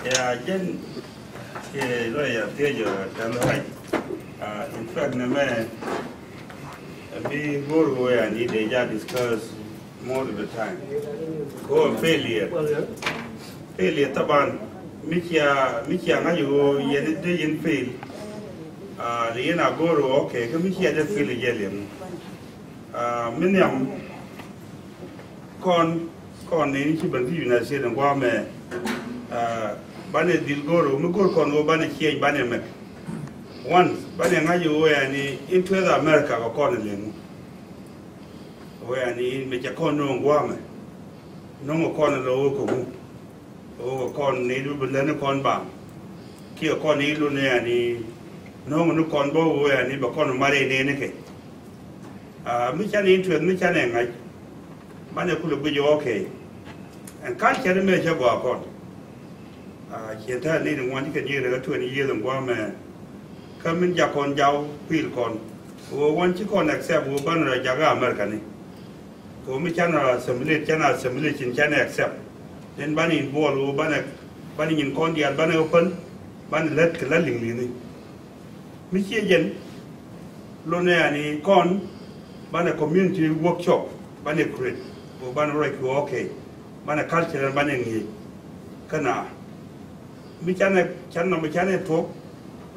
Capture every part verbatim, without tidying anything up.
Ya, jɛn kiɛ lɔya thiec ɔ tɛm rac. In fact, nɛ mɛ bi go̱r wee ani dee ja discuss most of the time. Ko failure. Failure taban mi cia, mi cia ŋa̱c ɣöö yɛn i̱ dee yɛn fail. Li yɛn a go̱r ɣöö okay, kä mi cia dee fail i̱ jɛ liɛm. Mi nhiam kɔn, kɔn ni ci ben ki United States in guamɛ. Banɛ dhil go̱r ɣöö mi go̱r kɔn ɣöö banɛ change, banɛ mɛk. Once banɛ ŋa̱c ɣöö yani interest America kɛ kɔn liɛm. Wee ani mɛ cɛ kɔn no̱o̱ŋ gua̱a̱mɛ. No̱o̱ŋ kɔn lɔ wee kɛ ŋu. Wee kɔn ni lu bi lɛni kɔn baŋ. Kiɛ kɔn ni lu ni ani no̱o̱ŋ ni kɔn bä wee ani bɛ kɔn mari ni ni kɛ. Mi canɛ interest, mi canɛ ŋa̱c. Banɛ kulɛ guic, okay. Ɛn culture ni mɛ cɛ gɔaa kɔn. Ciɛn ta̱a̱ ni ni ŋuan ci kɛ ji̱ rɛ kä twenty years in gua̱a̱mɛ. Kä min jak kɔn jaw pil kɔn. Wee wan ci kɔn accept wee banɛ rɔ jak America ni. Kɛ mi canɛ assimilate, canɛ assimilation, canɛ accept. Then banɛ involve, banɛ, banɛ nyin kɔn diaal, banɛ open, banɛ lät kɛ la liŋ liŋ ni. Mi ciɛ jɛn, lonɛ ani kɔn, banɛ community workshop, banɛ create, banɛ ruac kɛ, okay, banɛ culture, banɛ ŋi̱i̱c. Kä na mi canɛ, canɛ nɔmɔ canɛ tuɔk,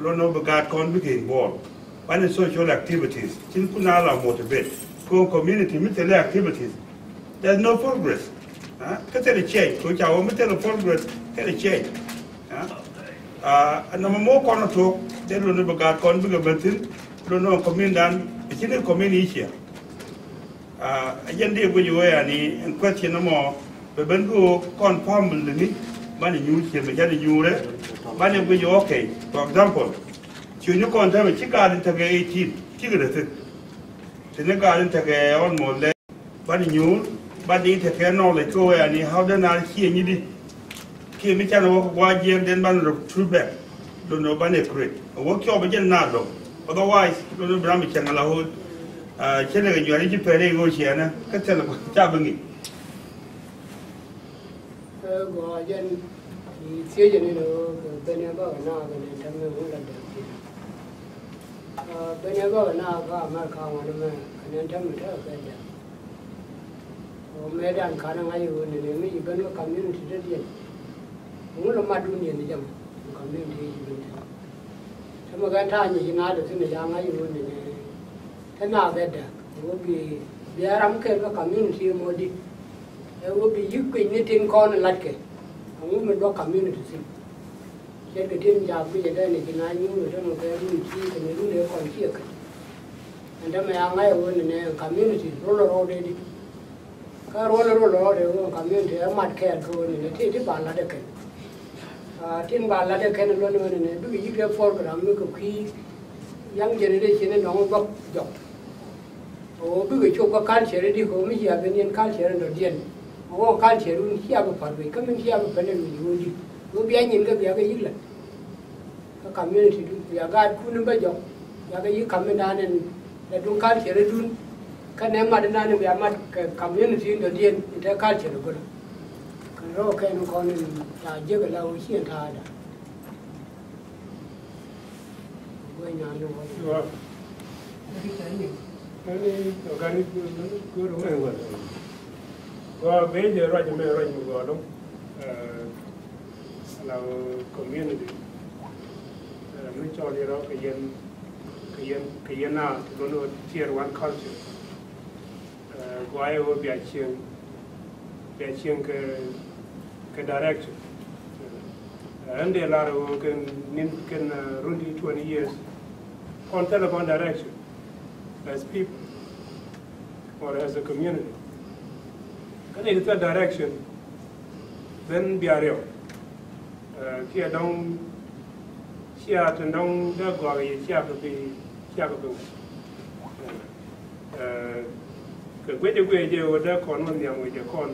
lonɛ bi gaat kɔn bikɛ involve. Banɛ social activities, cin kun a la motivate. Ko community mi thilɛ activities, there's no progress. Kä thilɛ change, ko ca wä mi thilɛ progress, thilɛ change. Nɔmɔ mɔ kɔn tuɔk, dee lonɛ bi gaat kɔn bikɛ ben thin, lonɛ community dan, cin community icia. A jɛn dee guic wee ani in question mɔ bɛ ben kä kɔn family ni, banɛ nyuur ciɛ mɛ canɛ nyuurɛ, banɛ guic, okay. For example, ciönyni kɔn tämɛ ci gaat in tekɛ eighteen, cikɛ dee thi̱n. Tini gaat in tekɛ almost lɛ, banɛ nyuur, banɛ in tekɛ knowledge kä wee ani how den a ciɛ nyidi. Kiɛ mi canɛ wä kɛ gua̱a̱c jiɛɛk den banɛ rɔ true back. Don't know banɛ create. A wä kiɔp a jɛn na dɔk. Otherwise, don't know bi ram bi cɛŋ a la ɣöö cɛ lɛ kɛ nyuari ci pɛn i̱ ɣöö ciɛnɛ. Kä thilɛ ca bi ŋi̱c. Ɛ gɔaa jɛn i̱ thiecä ni ni ɣöö kɛ ben ɛ bä kɛ na kɛ nɛn tɛm ni ŋun la dɛm thiec. Ben ɛ bä kɛ na kä America ŋuan mɛ kɛ nɛn tɛm ni te kɛ dɛm. Ɣöö mëëdan ka̱n ɛ ŋa̱c ɣöö nɛnɛ mi ci ben kä community dädiɛn. Ŋun lɔ mat dun yɛn jam community ci ben thin. Te mi kɛn ta̱a̱ nyic na dee thin ɛ ca ŋa̱c ɣöö nɛnɛ. Te na bɛ däk ɣöö bi, bi a ram kɛl kä community mɔ dit. Ɛ ɣöö bi yi̱k kui̱ny ni tin kɔn latkɛ. Ɛ ŋun mi duɔ̱k community thin. Ce̱tkɛ tin ca guic ɛ dee ni ci na nyuur ɛ te mi kɛ run ci kɛ ni run ɛ kɔn ciɛ kɛ. Ɛn te mi a ŋa̱c ɛ ɣöö nɛnɛ community rol ɛ rɔɔdɛ dit. Kä ruɔl ruɔl rɔɔdɛ ɣöö community ɛ mat kɛɛl kɛ ɣöö nɛnɛ ti ti ba lat ɛ kɛn. Tin ba lat ɛ kɛn luɔn ɣöö nɛnɛ bikɛ yi̱k ɛ program mi kɛ kui̱ young generation in dɔ̱ŋ bäk jɔk. Ɣöö bikɛ cop kä culture di kɛ ɣöö mi cia ben yɛn culture in dɔ̱diɛn. Ɣöö culture wun cia bi pa̱r wec kä min cia bi pɛn in wec ɣöö di ɣöö bia nyin kɛ bia kɛ yi̱k lat. Kä community dun bia gaatkun in bä jɔk. Bia kɛ yi̱k ka̱m in dan in lɛ duŋ culture dun. Kä nɛ mat in dan in bia mat kɛ community in dɔ̱diɛn in te culture go̱lä. Kɛn rɔɔk kɛn kɔn in ca jiäk ala wä ci in ta̱a̱da. Guɛ nyan ni wä. Wa. Ani, ani, gari, gari, gari, gari, gari. Gua bɛ jɛ ruac mɛ ruac mi gua dong. Ala community. Mi cɔl yɛ rɔ kɛ yɛn, kɛ yɛn, kɛ yɛn na ti lono tier one culture. Gua yɛ wä bia cieŋ, bia cieŋ kɛ, kɛ direction. Ɛn dee lar wä kɛn nin kɛn rundi twenty years. Kɔn thilɛ kɔn direction. As people or as a community. Kä ni ti thil direction, then bia riɛw. Kiɛ dɔ̱ŋ cia tin dɔ̱ŋ dee gɔak yɛ cia kɛ bi, cia kɛ bi. Kɛ guecɛ guecɛ wä dee kɔn wä nhiam wecɛ kɔn,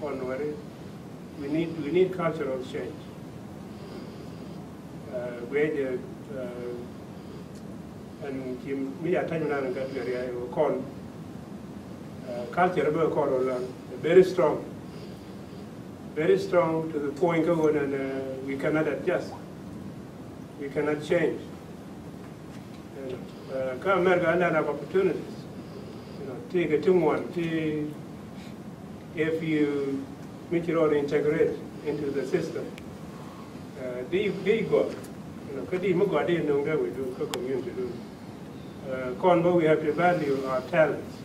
kɔn wä ri. We need, we need cultural change. Guecɛ ɛn ci mi ya ta̱ny nan gat gɛr ya kɔn. Culture bä kɔn wä lan very strong. Very strong to the point kä ɣöö nɛn, uh, we cannot adjust. We cannot change. You know, uh, kä America a land of opportunities. You know, ti kɛ ti ŋuan ti, if you, mi ci rɔ integrate into the system. Uh, di, di gɔaa. You know, kä di mi gɔaa di nöŋ dee wi̱i̱ du kä community du. Uh, kɔn bä we have to value our talents.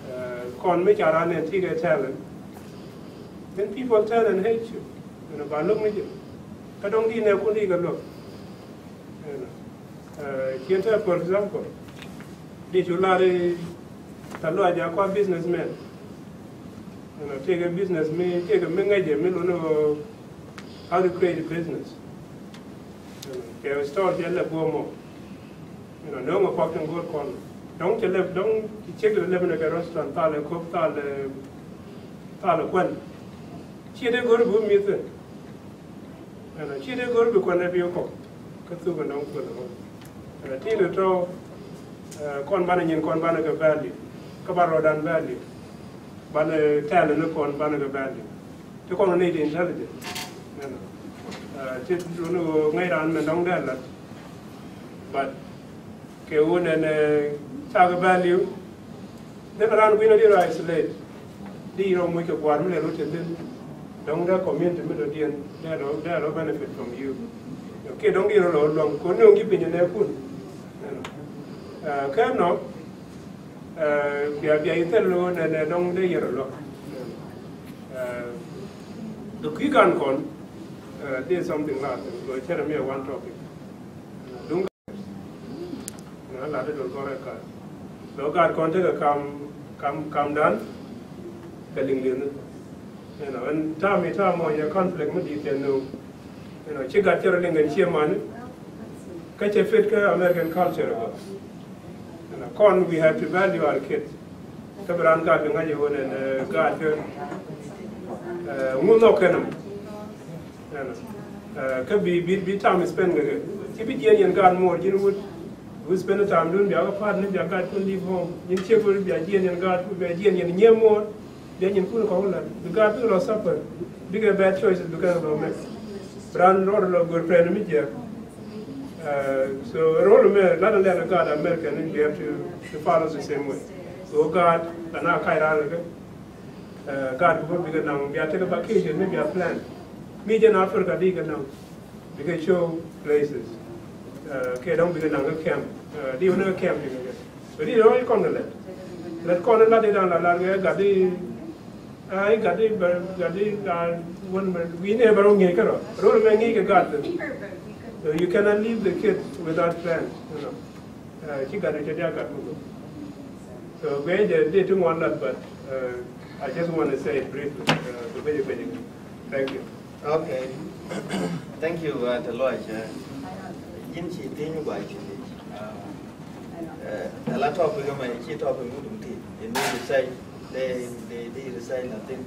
Uh, kɔn mi ca ran nɛn ti kɛ talent. Then people turn and hate you. You know, ba lo̱k ni jɛ. Kä dɔ̱ŋ di nɛ kun di kɛ lo̱k. You know. Uh, ciɛ tɛ, for example, di cu lar i̱ Tɛ̈ Luac a kua businessman. You know, tëëkɛ business mi, tëëkɛ mi ŋäcɛ mi luni ɣöö how to create a business. You know, kɛ store cɛ lɛ guɔ mɔ. You know, nööŋ ɛ kuak tin go̱o̱r kɔn. Dɔ̱ŋ cɛ lɛ, dɔ̱ŋ ci ciek lɛ lɛpɛ ni kɛ restaurant, thalɛ köp, thalɛ, thalɛ kuän. Ciɛ dee go̱o̱r bi wä mi̱th thi̱n. Ɛnɔ, ci dee go̱r bi kuɛn ɛ bi kɔk kä thuk ɛn dɔ̱ŋ kuɛn ɛ. Ɛnɔ, ti dee tɔ, ɛ, kɔn banɛ nyin kɔn banɛ kɛ value. Kä ban rɔɔdan value. Banɛ tɛl ni kɔn banɛ kɛ value. Ti kɔn ni di intelligent. Ɛnɔ. Ɛ, ti duni ɣöö ŋäc raan mɛn dɔ̱ŋ dee lat. But kɛ ɣöö nɛn, ɛ, cakɛ value. Dee kɛ raan gui̱n a di rɔ isolate. Di rɔ muc kɛ gua̱a̱r mi lɛ rut cɛ thi̱n. Dɔ̱ŋ dee community mi dɔ̱diɛn dee lɔ, dee lɔ benefit from you. Kiɛ dɔ̱ŋ di rɔ lɔ luɔ̱ŋ kɛ ɣöö nööŋ ji̱ piny nɛ kun. Ɛ, kɛ nɔ, ɛ, bia, bia i̱ thil ɣöö nɛ, nɛ dɔ̱ŋ dee yɛr ɔ luɔ̱k. Ɛ, dee kui̱ kan kɔn, ɛ, dee something last. Gɔɔ cɛrɛ mi ɛ one topic. Duŋ Ŋa lat i̱ dol kɔn rɛk ka̱n. Lɔ gaat kɔn tekɛ kam, kam, kamdan kɛ liŋ liŋ. You know, ɛn tam i̱ tam ɔ yɛ conflict mi di̱i̱t kɛ nööŋ. You know, ci gat cɛ rɔ liŋ kɛn ciɛ mani. Kä cɛ fit kä American culture bä. You know, kɔn we have to value our kids. Kä bi raan gaat bi ŋa̱c i̱ ɣöö nɛn, ɛ, gaat kä, ɛ, ŋu nhɔk kɛn ɛmɔ. Ɛnɔ. Ɛ, kä bi, bi, bi time spend kɛ kɛ. Ci bi jiɛn yɛn gaat muɔɔr ji̱n wut. Bi spend time dun bia kɛ part ni bia gaat kun leave home. Ji̱n ciek wut bia jiɛn yɛn gaat, bia jiɛn yɛn nyiee muɔɔr. Bia nyin kun kɔk wä lat. Bi gaat bikɛ lɔ suffer. Bikɛ bad choices bikɛ lɔ make. Bi raan rɔɔd lɔ gör friend mi jiɛk. Ɛ, so role mɛ lat and let gaat American ni we have to, to follow the same way. So gaat la na kac raan kɛ. Ɛ, gaat bi bä bikɛ naŋ bia tekɛ vacation mi bia plan. Mi jɛn Africa di kɛ naŋ bikɛ show places. Ɛ, kɛ dɔ̱ŋ bikɛ naŋ kä camp. Ɛ, di wä ni kä camp bikɛ kɛ. Bɛ di dɔ̱ŋ ikɔn kɛ lɛt. Lɛt kɔn in lat di daŋ la lar kɛ gat di. Ɛ, i̱ gat di bɛ, gat di gat wän bɛ wi̱i̱ ni bɛ rɔ ŋi̱i̱c kɛ rɔ. Rɔ mɛ ŋi̱i̱c kɛ gat. So you cannot leave the kids without plan, you know. Ɛ, ci gat di cɛ dia gat muk. So guic jɛ dee ti ŋuan lat, but, uh, I just want to say it briefly. Uh, the very, very, thank you. Okay. Thank you, uh, Tɛ̈ Luac. Uh, ji̱n ci thiec mi gɔaa ci thiec. Uh, uh, a la topic mɛ, ci topic mi duŋ ti. Ini research, dee, dee, dee research la thin.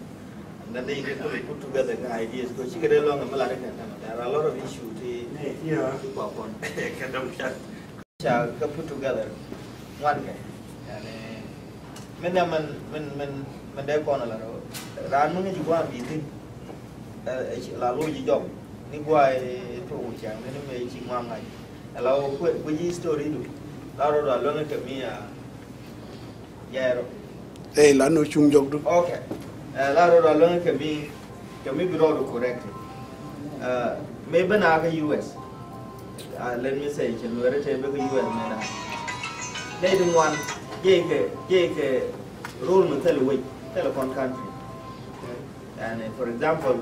And then they get put, put together the ideas. Because ci kɛ dee lɔŋ mi la dee kɛ. There are a lot of issues ti, yeah, ti kua kɔn. Kɛ dɔŋ ca. Ca kɛ put together ŋuan kɛ. Yani, min dee min, min, min, min dee kɔn la rɔ. Raan mi ŋi̱ci guam bi thin. Ɛ, ɛ, la lo̱c ji̱ jɔk. Ni guay tuɔk wä ciaŋ ni, ni mëë ci ŋuan ŋa̱c. Ɛ la wä kuɛ, kuɛ ji̱ history du. La rɔ dɔ a luäŋ kɛ mi a. Jɛɛr ɔ. Ɛ, la nɔ cuŋ jɔkdu. Okay. Ɛ, la rɔ dɔ luäŋ kɛ mi, kɛ mi bi rɔ dɔ correct. Ɛ, mëë ben a kä U S. Ɛ, let me say, cɛ Nuɛri te bɛ kä U S mëë da. Nɛy ti ŋuan, jɛy kɛ, jɛy kɛ rol mi thil wec, thil kɔn country. Yani, for example,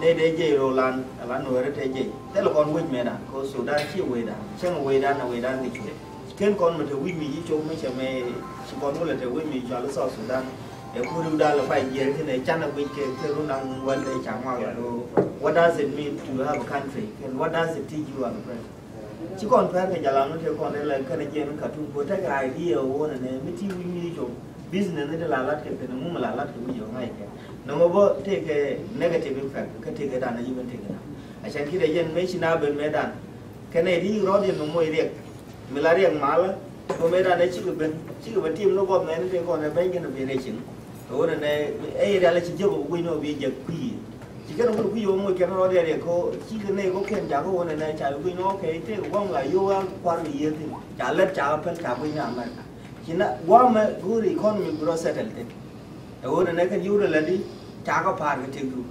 nɛy dee jiɛc rol an, ala Nuɛri te jiɛc. Thilɛ kɔn wec mëëdan, kɛ Sudan ciɛ wecdan. Cäŋ wecdan, ɛ wecdan kɛ cuɛ. Ken kɔn mi te wi̱c mi ji̱ cop mi cɛ mɛ, ci kɔn wulɛ te wi̱c mi cɔal i̱ South Sudan. Ɛ ku ri̱wdan lɛ pay jiɛɛr kin ɛ can ɛ guic kɛ, kɛ run da̱ŋ wäl ɛ ca ŋuak la do̱r. What does it mean to have a country? And what does it teach you as a person? Ci kɔn pɛr kɛ jalan mi te kɔn rɛl kɛn jiɛn Khartoum ko tekɛ idea won ɛnɛ mi ti wi̱c mi cop business ni ti la lat kɛ kɛn ŋum la lat kɛ wi̱c ɣɔŋ a ikɛ. Nɔmɔ bä tekɛ negative impact kä tekɛ dan a yiben tekɛ dan. A can kidɛ jɛn mëë ci na ben mëë dan. Kɛn ɛ di rɔɔd yɛn nɔmɔ i riɛk. Mi la riɛk malä ko mëë dan ɛ cikɛ ben cikɛ ben tim ni buɔth mɛn ni te kɔn ɛ ben kɛn ɛ ben ɛ cin. Ɣöö nɛnɛ ɛ rial ci jek ɔ guic ni ɔ bi jek kui̱. Ci kɛn ɔ guic kui̱ ɔ moc kɛn rɔɔdɛ riɛk kɛ ɔ ci kɛ nɛy kɔ kɛn jakä ɣöö nɛnɛ ca bi guic ni ɔ kɛ tëëk gua̱a̱m la yio̱w a kua̱r kɛ yiëë thi̱n ca lät ca kɛ pɛl ca guic ni America. Ci na gua̱a̱mɛ go̱o̱ri economy bi rɔ settle thi̱n. Ɛ ɣöö nɛnɛ kɛn yio̱w rɛ lätdi ca kɛ pa̱a̱r kɛ tëkdu.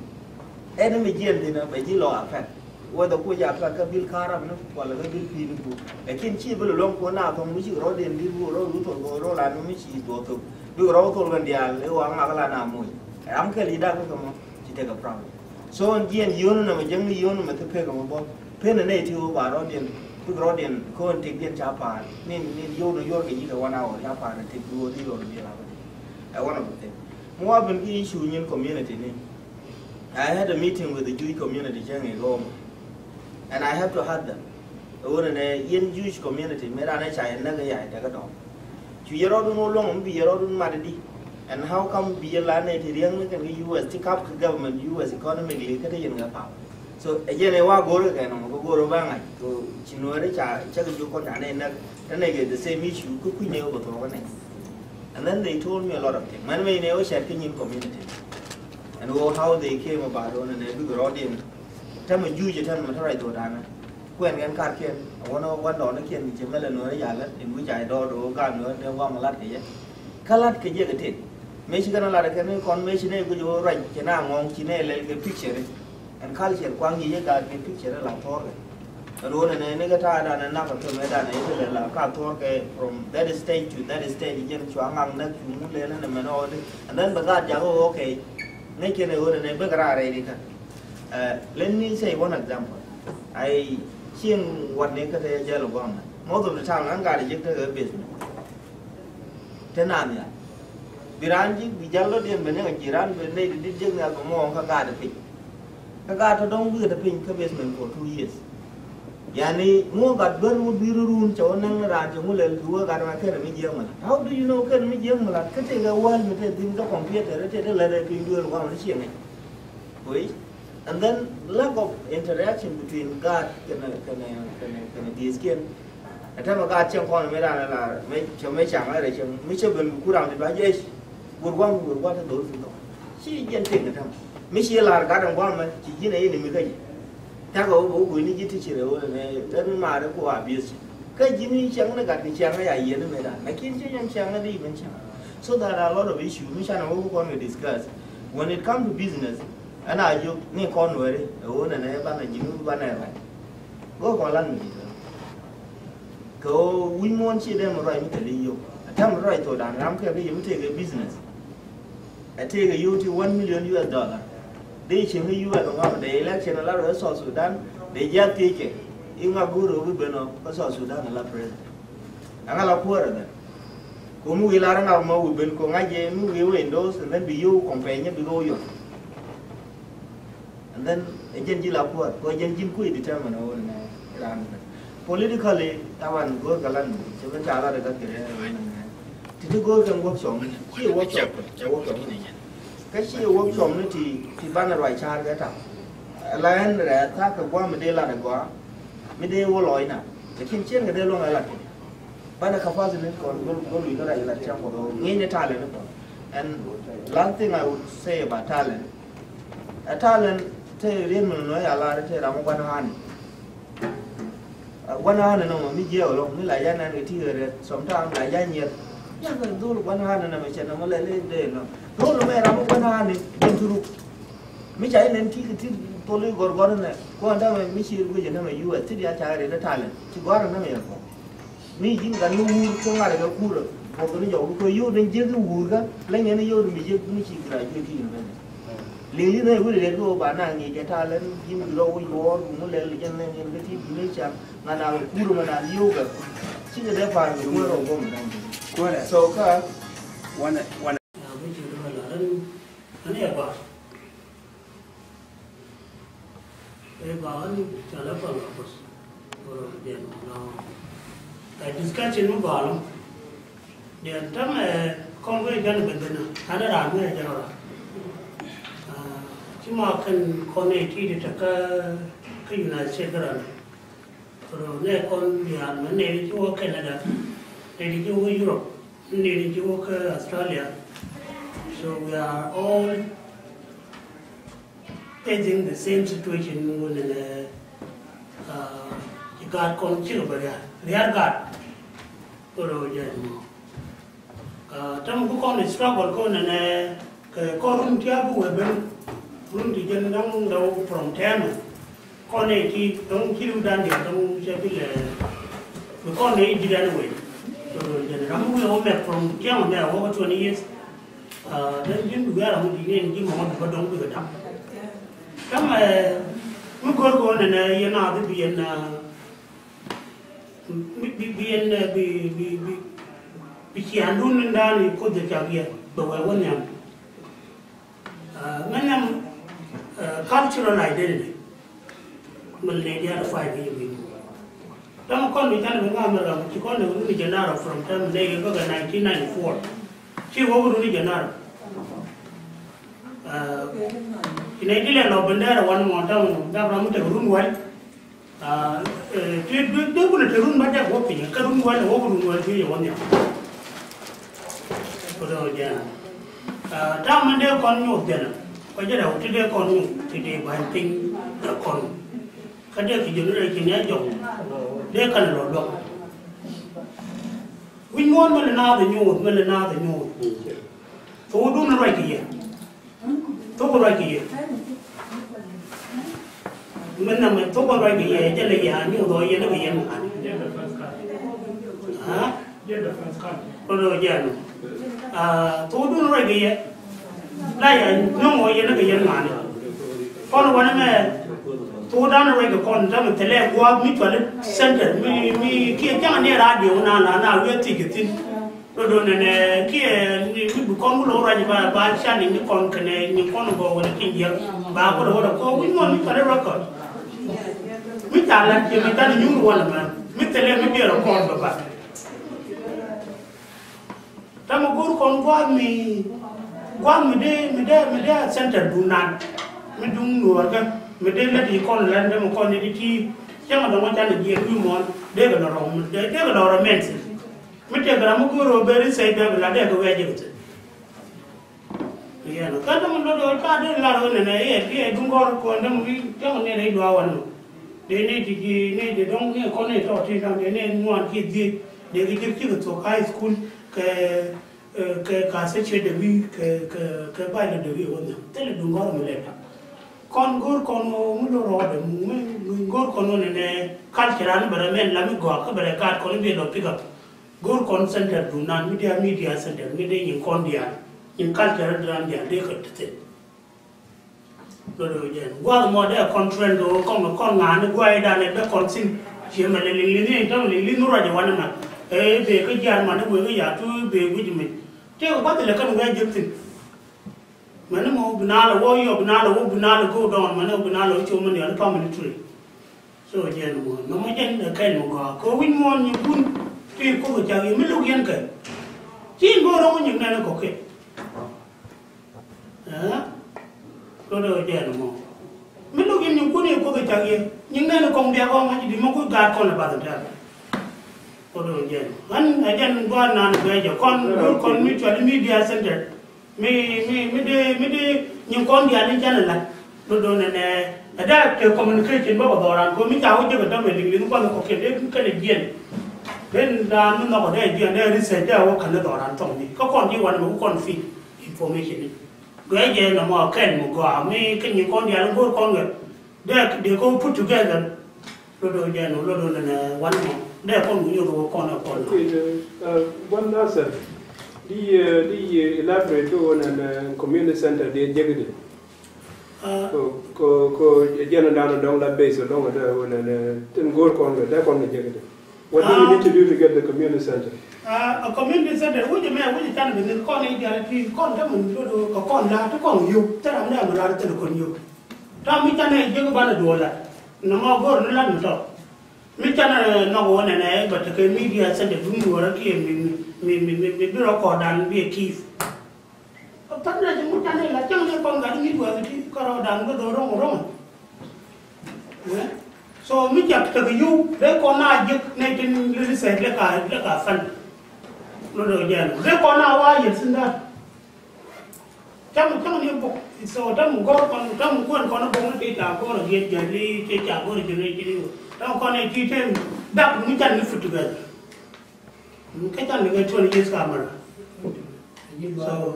Ɛn mi jiɛn thi̱n bɛ ji̱ lɔ affect. Whether ku ja affect kä bil ka̱rap ni kualɛ kä bil pi̱i̱ ni ku. Lakin ci bi lɔ lɔŋ ku na thɔŋ mi ci rɔɔdiɛn di̱t ku rɔɔd wä thol kɛ rɔɔd an mi ci duɔth thok. Bikɛ rɔɔd thol kɛn diaal i̱ wa ŋak la na moc. Ram kɛl i̱ dak kä kɛ mɔ ci tekɛ problem. So ɛn jiɛn yio̱n ni mɛ jäŋ ni yio̱n ni mɛ thil pek kɛ mɔ bɔ. Pen ni nɛy ti wä ba rɔɔdiɛn bikɛ rɔɔdiɛn ko̱n tëkdiɛn ca pa̱a̱r. Nin nin yio̱w ni yuɔr kɛ ji̱ kɛ one hour ca pa̱a̱r ni tëk duɔth i̱ rɔɔd biɛl a bä. Ɛ one of the thing. Mi wa ben ki issue nyin community ni. I had a meeting with the Jewish community cäŋ in Rome, and I have to hurt them. Ɣöö nɛnɛ yɛn Jewish community mëë raan ɛ ca yɛn näk ɛ ya yɛ tekɛ dɔ̱ŋ. Cu yɛ rɔɔdun wä luɔ̱ŋ mi bi yɛ rɔɔdun mat di. And how come bi yɛn la nɛy ti riäŋ ni kɛn kä U S ti kap kä government U S economically kä te yɛn kɛ power. So ɛ jɛn ɛ wa go̱o̱r kɛ kɛ nɔmɔ kɛ go̱o̱r ɛ ba ŋa̱c kɛ ci nuɔ̱ɔ̱ri ca cä kɛ jiök kɔn ca nɛy näk te nɛy kɛ the same issue kä kui̱ nɛy wä bɛ thuɔ̱k kä nɛy. And then they told me a lot of things. Mɛn mɛ inɛ wä cɛt kä nyin community. And wä how they came about ɣöö nɛnɛ bikɛ rɔɔdiɛn. Tämɛ juuc ɛ tämɛ tɔ̱ rɛy thok da̱a̱nä. Kuɛn kɛn karkiɛn a wänä wä dɔɔnikiɛn ci mɛlɛ nuɔ̱ɔ̱rä yalä in wi̱c a dɔɔr ɣöö gaat nuɔ̱ɔ̱rä dee guam lat kɛ yɛ. Kä lat kɛ jiɛk ɛ tëk. Mëë ci kɛn a lat ɛ kɛn kɔn mëë ci nɛy guic ɣöö ruac ci na ŋɔ̱ɔ̱ŋ ci nɛy lɛl kɛ picture. Ɛn culture kuaŋ ji̱ yɛ gaat kɛ picture la thuɔ̱ɔ̱rkɛ. Ɛn ɣöö nɛnɛ ni kɛ ta̱a̱ dan ɛ nak kɛ kɛ mɛ dan ɛ yɛ kɛ lɛl la ka thuɔ̱ɔ̱rkɛ from that stage to that stage jɛn cua ŋaŋ näk cu mu lɛl ɛn ɛmɛn ɣɔɔdi. And then bɛ gaat jakä ɣöö okay. Ŋäc kɛn ɛ ɣöö nɛnɛ bek raar rɛy di kä. Let me say one example. Ai cieŋ wat ni kä te jɛl gua̱a̱mɛ. Most of the time an gaat ji̱ tekɛ business. Te naan ya bi raan ji̱ bi jal lɔ diɛn ben ni ŋa ji̱ raan ben nɛy ti dit jiäk nhial bɛ muɔɔŋ kä gaat piny. Kä gaat tɔ dɔ̱ŋ bikɛ te piny kä basement for two years. Yani ŋuɔ gat bär wä dui̱r run cɛ wä näŋ ni raan cɛ ŋu lɛl bi wä gat ma kɛn mi jiäk mi lat. How do you know kɛn mi jiäk mi lat? Kä tëëkɛ wäl mi tëë thi̱n kä computer tëë te lät ɛ piny duël waŋ ni cieŋ ɛ. Kui̱. And then lack of interaction between gaat kɛnɛ kɛnɛ kɛnɛ kɛnɛ dieth kiɛn. Ɛ tɛmɛ gaat cieŋ kɔn mi raan la mi cɛ mi caŋ ɛ rɛ cieŋ mi cɛ ben bi ku raan ti ba jɛ. Wur guam wur guam te dhol ti dhɔk. Ci jɛn tëk ni tɛmɛ mi ci lar gat ɛn guam mɛ ci ji̱n ɛ yini mi kä ji̱. Takɛ wä bä wä go̱o̱ni ji̱ ti ci rɛ wä nɛ ɛn maari ku a bieth ci. Kä ji̱n i̱ ciaŋ ni gat kɛ ciaŋ ya yieen ni mëë dan lakin ci jɛn ciaŋ ni di ben ciaŋ. So there are a lot of issues mi canɛ wä ku kɔn kɛ discuss. When it come to business ɛn a jiök ni kɔn weri ɛ wä nɛ nɛ banɛ ji̱n wä banɛ rɛ. Go̱o̱r kɔn lan mi di̱t kɛ ɣöö wi̱c muɔ̱ɔ̱n ci dee mi ruac mi thil i̱ yio̱w. A tɛm ruac thok da̱ŋ ram kɛ kɛ yio̱w mi tëëkɛ business. A tëëkɛ yio̱w ti one million U S dollar. Dee cieŋ i̱ U S ŋɔm dee election ala rɔ South Sudan dee jiath thiec kɛ i̱ ŋak go̱o̱r ɣöö bi ben ɔ kä South Sudan ala president. Aŋa la kuäär ɛ dhɛn. Ko mi wi̱i̱ lar ŋak mɔ wi̱i̱ ben ko ŋa̱c jɛ mi wi̱i̱ wä endorse and then bi yio̱w campaign nyɛ bi kɛ wä yɔt. And then ɛ jɛn ji̱ la kuäär kɛ ɛ jɛn ji̱n kui̱ determine ɛ wä nɛ ran. Politically taban go̱o̱r kɛ lan cɛ ben ca lat ɛ gat kɛ rɛ ɛ wä nɛ. Ti ti go̱o̱r kɛn workshop ni ci workshop ɛ workshop ni. Kä ci workshop ni ti ti banɛ ruac ca̱a̱r kɛ ta̱. La ɛn rɛ tha̱a̱ kɛ gua̱a̱ mi dee lat ɛ gɔaa mi dee wä lɔɔc na. Lakin cien kɛ dee luɔ̱ŋ ɛ lat kɛ. Banɛ capacity ni kɔn go̱l go̱l wi̱i̱ kä ruac lat cɛŋ kɔ ŋi̱i̱c ni talent ni kɔn. And last thing I would say about talent. Ɛ talent te riet mi nɔ ya lar te ram mi gua̱n hani. Gua̱n hani nɔ mi jiɛ wä lɔ mi la ya nɛn kɛ ti ɣer rɛt sometimes la ya nyiɛth. Ya kɛ dhol gua̱n hani nɔ mi cɛ nɔ mi lɛ lɛ dee nɔ dhol mɛ ram mi gua̱n hani jɛn turuk. Mi ca inɛn ti kɛ ti thol i̱ gɔrgɔr inɛ kuɔn dämɛ mi ci ruec inɛ mɛ U S ti bia ca ɣer rɛt talent ci gɔr inɛ mɛ yɛ kɔ. Mi ji̱n gat ni wuur kä ŋa̱t kɛ kuurä. Kuɔth ni jɔk kɛ yio̱w den jiäk i̱ wuur kä leny ɛn i̱ yio̱w den bi jiäk mi ci graduate ki university. Liŋ li̱n ɛ wuri rɛt kɛ ɣöö ba na ŋi̱i̱c ɛ talent ji̱n bi rɔ wä yuɔɔr bi ŋu lɛl jɛn leny ɛn kä ti bi ni cam ŋa̱t na kɛ kuurä mɛ na yio̱w kɛ. Cikɛ dee pa̱a̱r kɛ kuurä rɔ guɔm. Kuɔrɛ. So kä wanɛ wanɛ. Ɛ ba ɣän cɛ lɛ pal wa Kuoth. Ɛ ba ɣän cɛ lɛ pal wa Kuoth. Ɛ ba ɣän cɛ lɛ pal wa Kuoth. Ɛ discussion mi ba lɔ. Diɛn täämɛ kɔn wee jɛn ben ben an raan wee jɛn ora. Ci ma kɛn kɔn ɛ ti di te kä kä United States kä raan. Kɛ rɔ nɛ kɔn diaal mɛ nɛy ti ci wä Canada, nɛy ti ci wä Europe, nɛy ti ci wä kä Australia. So we are all facing the same situation wun nɛ, uh, ci gaat kɔn cikɛ bä riar, riar gaat. Koro jɛ mɔ. Uh, tam ku kɔn struggle kɔn nɛ kɛ kɔn run tia bu wɛ ben. Run ti jɛn dang daw from tɛmɛ. Kɔn nɛ ti dɔŋ ci ru dan diɛ dɔŋ cɛ bi lɛ. Bi kɔn nɛ ji̱ dan wee. So jɛn ram wee wä mɛ from tiɛŋ mɛ wä twenty years. Ah, dan ji̱n du gɛr ram di ŋɛn ji̱ mɔ bi bä dɔŋ bi kɛ dam. Kam, eh, mi gor ko nɛ nɛ yɛn a bi bi yɛn, ah, bi bi bi yɛn, eh, bi bi bi bi cian dun ni dan yi ko de cak yɛ bɛ wɛ wä nyam. Ah, mɛ nam, ah, cultural identity. Mɛ lɛ diaal five year bi. Dama kɔn bi can bi ŋa mɛ ram ci kɔn de wuni jɛ nara from time ne yɛ bä kɛ nineteen ninety-four. Ci wä wuni jɛ nara. Ah, ci ne di lɛ lɔ bendera wan mɔ tam dam ram te run wal. Ah, eh, ti du du kun te run ba de wä piny ka run wal wä run wal ti yɛ wan ya. Ko do jɛ. Ah, tam de kɔn nyuth jɛ na. Ko jɛ da ti de kɔn nyuth ti de ban piny da kɔn. Kä dee kɛ generation ni a jɔk dee kɛn lɔ luɔk. Wi̱c muɔ̱ɔ̱n mi lɛ naath ɛ nyuuth, mi lɛ naath ɛ nyuuth. Thok dun ruac kɛ yɛ. Thok ruac kɛ yɛ. Mi nɛmɛ thok ruac kɛ yɛ jɛ lɛ yɛ a nyuuth ɔ yɛn kɛ yɛn ŋa̱n. Aa? Rɔ dee jɛ ɛn. Aa, thok dun ruac kɛ yɛ. La yɛ nyuuth ɔ yɛn kɛ yɛn ŋa̱n. Kɔn wanɛ mɛ thok dan ruac kɛ kɔn tamɛ thilɛ gua̱a̱th mi cuali center mi, mi kiɛ jaŋ ni radio na la na wiɛ thiec kɛ thin. Rɔ dee nɛnɛ kiɛ ni mi bi kɔn wulɛ wä ruac ba, ba cani ni kɔn kɛnɛ ni kɔn gɔɔ wala kin jiɛk. Ba kulɛ wä rɛ kɔ wi̱c muɔ̱ɔ̱n mi cuali record. Mi ca la kiɛ mi cani nyuur wanɛ mɛ mi thilɛ mi biɛl rɛ kɔn bɛ ba. Tamɛ go̱o̱r kɔn gua̱a̱th mi, gua̱a̱th mi dee, mi dee, mi dee a center duŋ nan mi duŋ nuɔɔrkä mi dee lät yi kɔn lɛn dee mi kɔn ni ti ti cäŋ dɔŋ canɛ jiɛn wi̱i̱ muɔ̱ɔ̱n dee kɛ lɔ rɔ, dee, dee kɛ lɔ rɔ mɛn thi̱n. Mi tëëk ram mi go̱o̱r rɔ ben ri sɛy bɛn bi la dee kɛ wɛɛc jɛ kɛ thi̱n. Yɛn kä däm luɔt ɣöö ca dee lar ɣöö nɛnɛ yɛ, yɛ duŋ gɔ̱r kuɔn däm wi̱i̱ cäŋ nɛn rɛy luaak wan nɔ. Dee ni ti ji̱ ni dee dɔ̱ŋ ni kɔn ni tɔɔt ti däm dee ni ŋuan kiɛ dhieec dee kɛ ji̱ cikɛ thok high school kɛ, eh, kɛ ka sɛ ciet dee wi̱i̱ kɛ, kɛ, kɛ bac lɔ dee wi̱i̱ wä nhiam. Thilɛ duŋ gɔ̱r mi lɛt. Kɔn go̱r kɔn ɣöö mi lo̱r ɣɔɔdɛ mi, mi go̱r kɔn ɣöö nɛnɛ culture an bɛ rɛ mɛn la mi gɔaa kä bɛ rɛ gaat kɔn i̱ bi lɔ pick up. Go̱o̱r kɔn center duŋ nan mi diaal, media center mi dee nyin kɔn diaal, nyin culture duŋ nan diaal dee kɛ ti thin. Lɔ dee jɛn gua̱a̱th mɔ dee kɔn trend kɛ ɣöö kɔn kɛ kɔn ŋa̱a̱n ni gua̱a̱th dan ɛ bɛ kɔn thin. Ciɛ mɛ lɛ liŋ liŋ ni tɔm liŋ liŋ ni ruac ɛ wanɛ mɛ. Ɛ bee kä jiaar man ni wee kä ya̱a̱ tuuc bee wi̱c mi. Tëëkɛ gua̱th ilɛ kɛn wee jek thin. Mɛni mɔ bi naalɛ wä yɔ, bi naalɛ wä, bi naalɛ go down, mɛni bi naalɛ wä cop mɛni yɔn family tree. So jɛn mɔ nɔmɔ jɛn ɛ kɛn mɔ gɔaa kɛ wi̱c muɔ̱ɔ̱n nyi kun ti koth cak yɛ mi luk yɛn kɛ. Ci in bä rɔŋ nyi nɛn kɔk kɛ. Ɛɛ. Kɛ dee jɛn mɔ mi luk yɛn nyi kun yɛ koth cak yɛ nyi nɛn kɔŋ bia kɔŋ a ci di mɔ ku gaat kɔn ɛ bath in tɛɛr. Kɛ dee jɛn ɣän ɛ jɛn gua̱a̱r naan bɛ jɛ kɔn dur kɔn mi cuali media center. Mi, mi, mi dee, mi dee nyin kɔn diaal ni canɛ lat. Do̱do̱ nɛnɛ, ɛ dee te communication bä kɛ dhɔran kɛ mi ca wä jek ɛ dämɛ liŋ liŋ kuan kɛ kɛ dee kɛnɛ jiɛn. Ben daan mi nhɔk ɛ dee jiɛn dee research dee wä kɛnɛ dhɔran thɔŋ ni. Kä kɔn ti wan mɛ wä kɔn feed information ni. Gɔɛ jɛ nɔmɔ kɛn mɛ gɔaa mi kɛ nyin kɔn diaal ni go̱o̱r kɔn kɛ. Dee, dee kɛ put together. Lotdɛ jɛn, lotdɛ nɛnɛ wan mɔ. Dee kɔn wä nyuth wä kɔn ɛ kɔn. Okay, uh, uh, Buɔn Nasir, di, uh, di, uh, elaborate kɛ wä nɛnɛ community center dee jek di. Ah. Ko, ko, ko jɛn dan dɔŋ la base dɔŋ dee wä nɛnɛ tin go̱o̱r kɔn kɛ, dee kɔn kɛ jek di. What do we need to do to get the community center? Ah, a community center, wi̱c mɛ, wi̱c can bi ni kɔn i̱ dial ti, kɔn te mun lotdɛ kɛ kɔn la, ti kɔn yop, te ram dee mɛ la ti kɔn yop. Tɔ mi canɛ jiäk banɛ duɔl lat. Nɔmɔ go̱r ni lat mi tɔ. Mi canɛ nɔk wä nɛnɛ bɛ tekɛ media center duŋ duɔrä kiɛ mi, mi, mi, mi, mi bi rɔ kɔɔdan biɛ ki̱i̱th. Kä pät rɛc mi canɛ la cäŋ ni kɔn gat mi duɔl ti kärɔɔdan bä do̱r ro̱ŋ ro̱ŋ. Ɛ? So mi cak tekɛ yio̱w dee kɔn a jiäk nɛy tin li research lɛ ka, lɛ ka fund. Lotdɛ jɛn dee kɔn a wa yɛt thin dat. Ta̱mɛ, ta̱mɛ ni bok. So ta̱mɛ gɔr kɔn, ta̱mɛ kuɛn kɔn bok ni ti ca gɔr a giet jali, ti ca gɔr jali, ti ni. Ta̱mɛ kɔn ni ti ten dak ni can ni fit together. Kɛ can ni kɛ twenty years ka mara. So,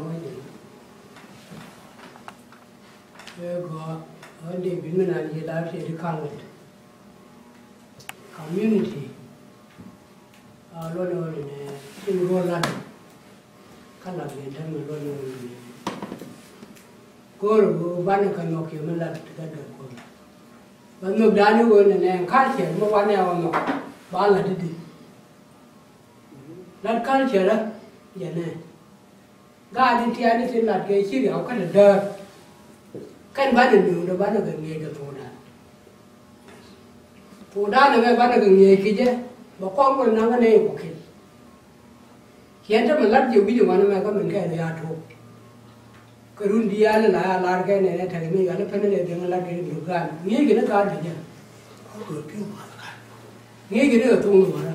ɛ gɔ, ɛ de bi mi na ni la ti di kan wet. Community. A luɔt ni ɣöö nɛnɛ tin go̱o̱r lat. Kä lat ni tämɛ luɔt ni ɣöö nɛnɛ go̱o̱r ɣöö banɛ kɛ nhɔk yɛ mi lat ti gat gat go̱o̱r. Bä nhök da̱a̱n ni ɣöö nɛnɛ culture mi wanɛ ɣä nhɔk ba lat ti di. Lat culture jɛ nɛ. Gaat in tiaani tin lat kɛ ci riaw kä ti däär. Kɛn banɛ nööŋdɛ banɛ kɛ ŋiɛc kɛ thokdan. Thokdan ɛmɛ banɛ kɛ ŋiɛc kɛ jɛ bɛ kɔn kul naŋ kä nɛy kɔ kin. Ciɛn te mi lat jɛ wi̱c ɛ ŋuan ɛmɛ kä min kɛn ya tuɔɔk. Kɛ run diaal in la ya lar kɛ nɛnɛ tekɛ mi yual i̱ pɛn in lɛ dhiɛŋ in lat kɛ in duk gaan ŋiɛc kɛ ni gaat kɛ jɛ. Ŋi̱i̱c kɛ ni kɛ thok ni wärä.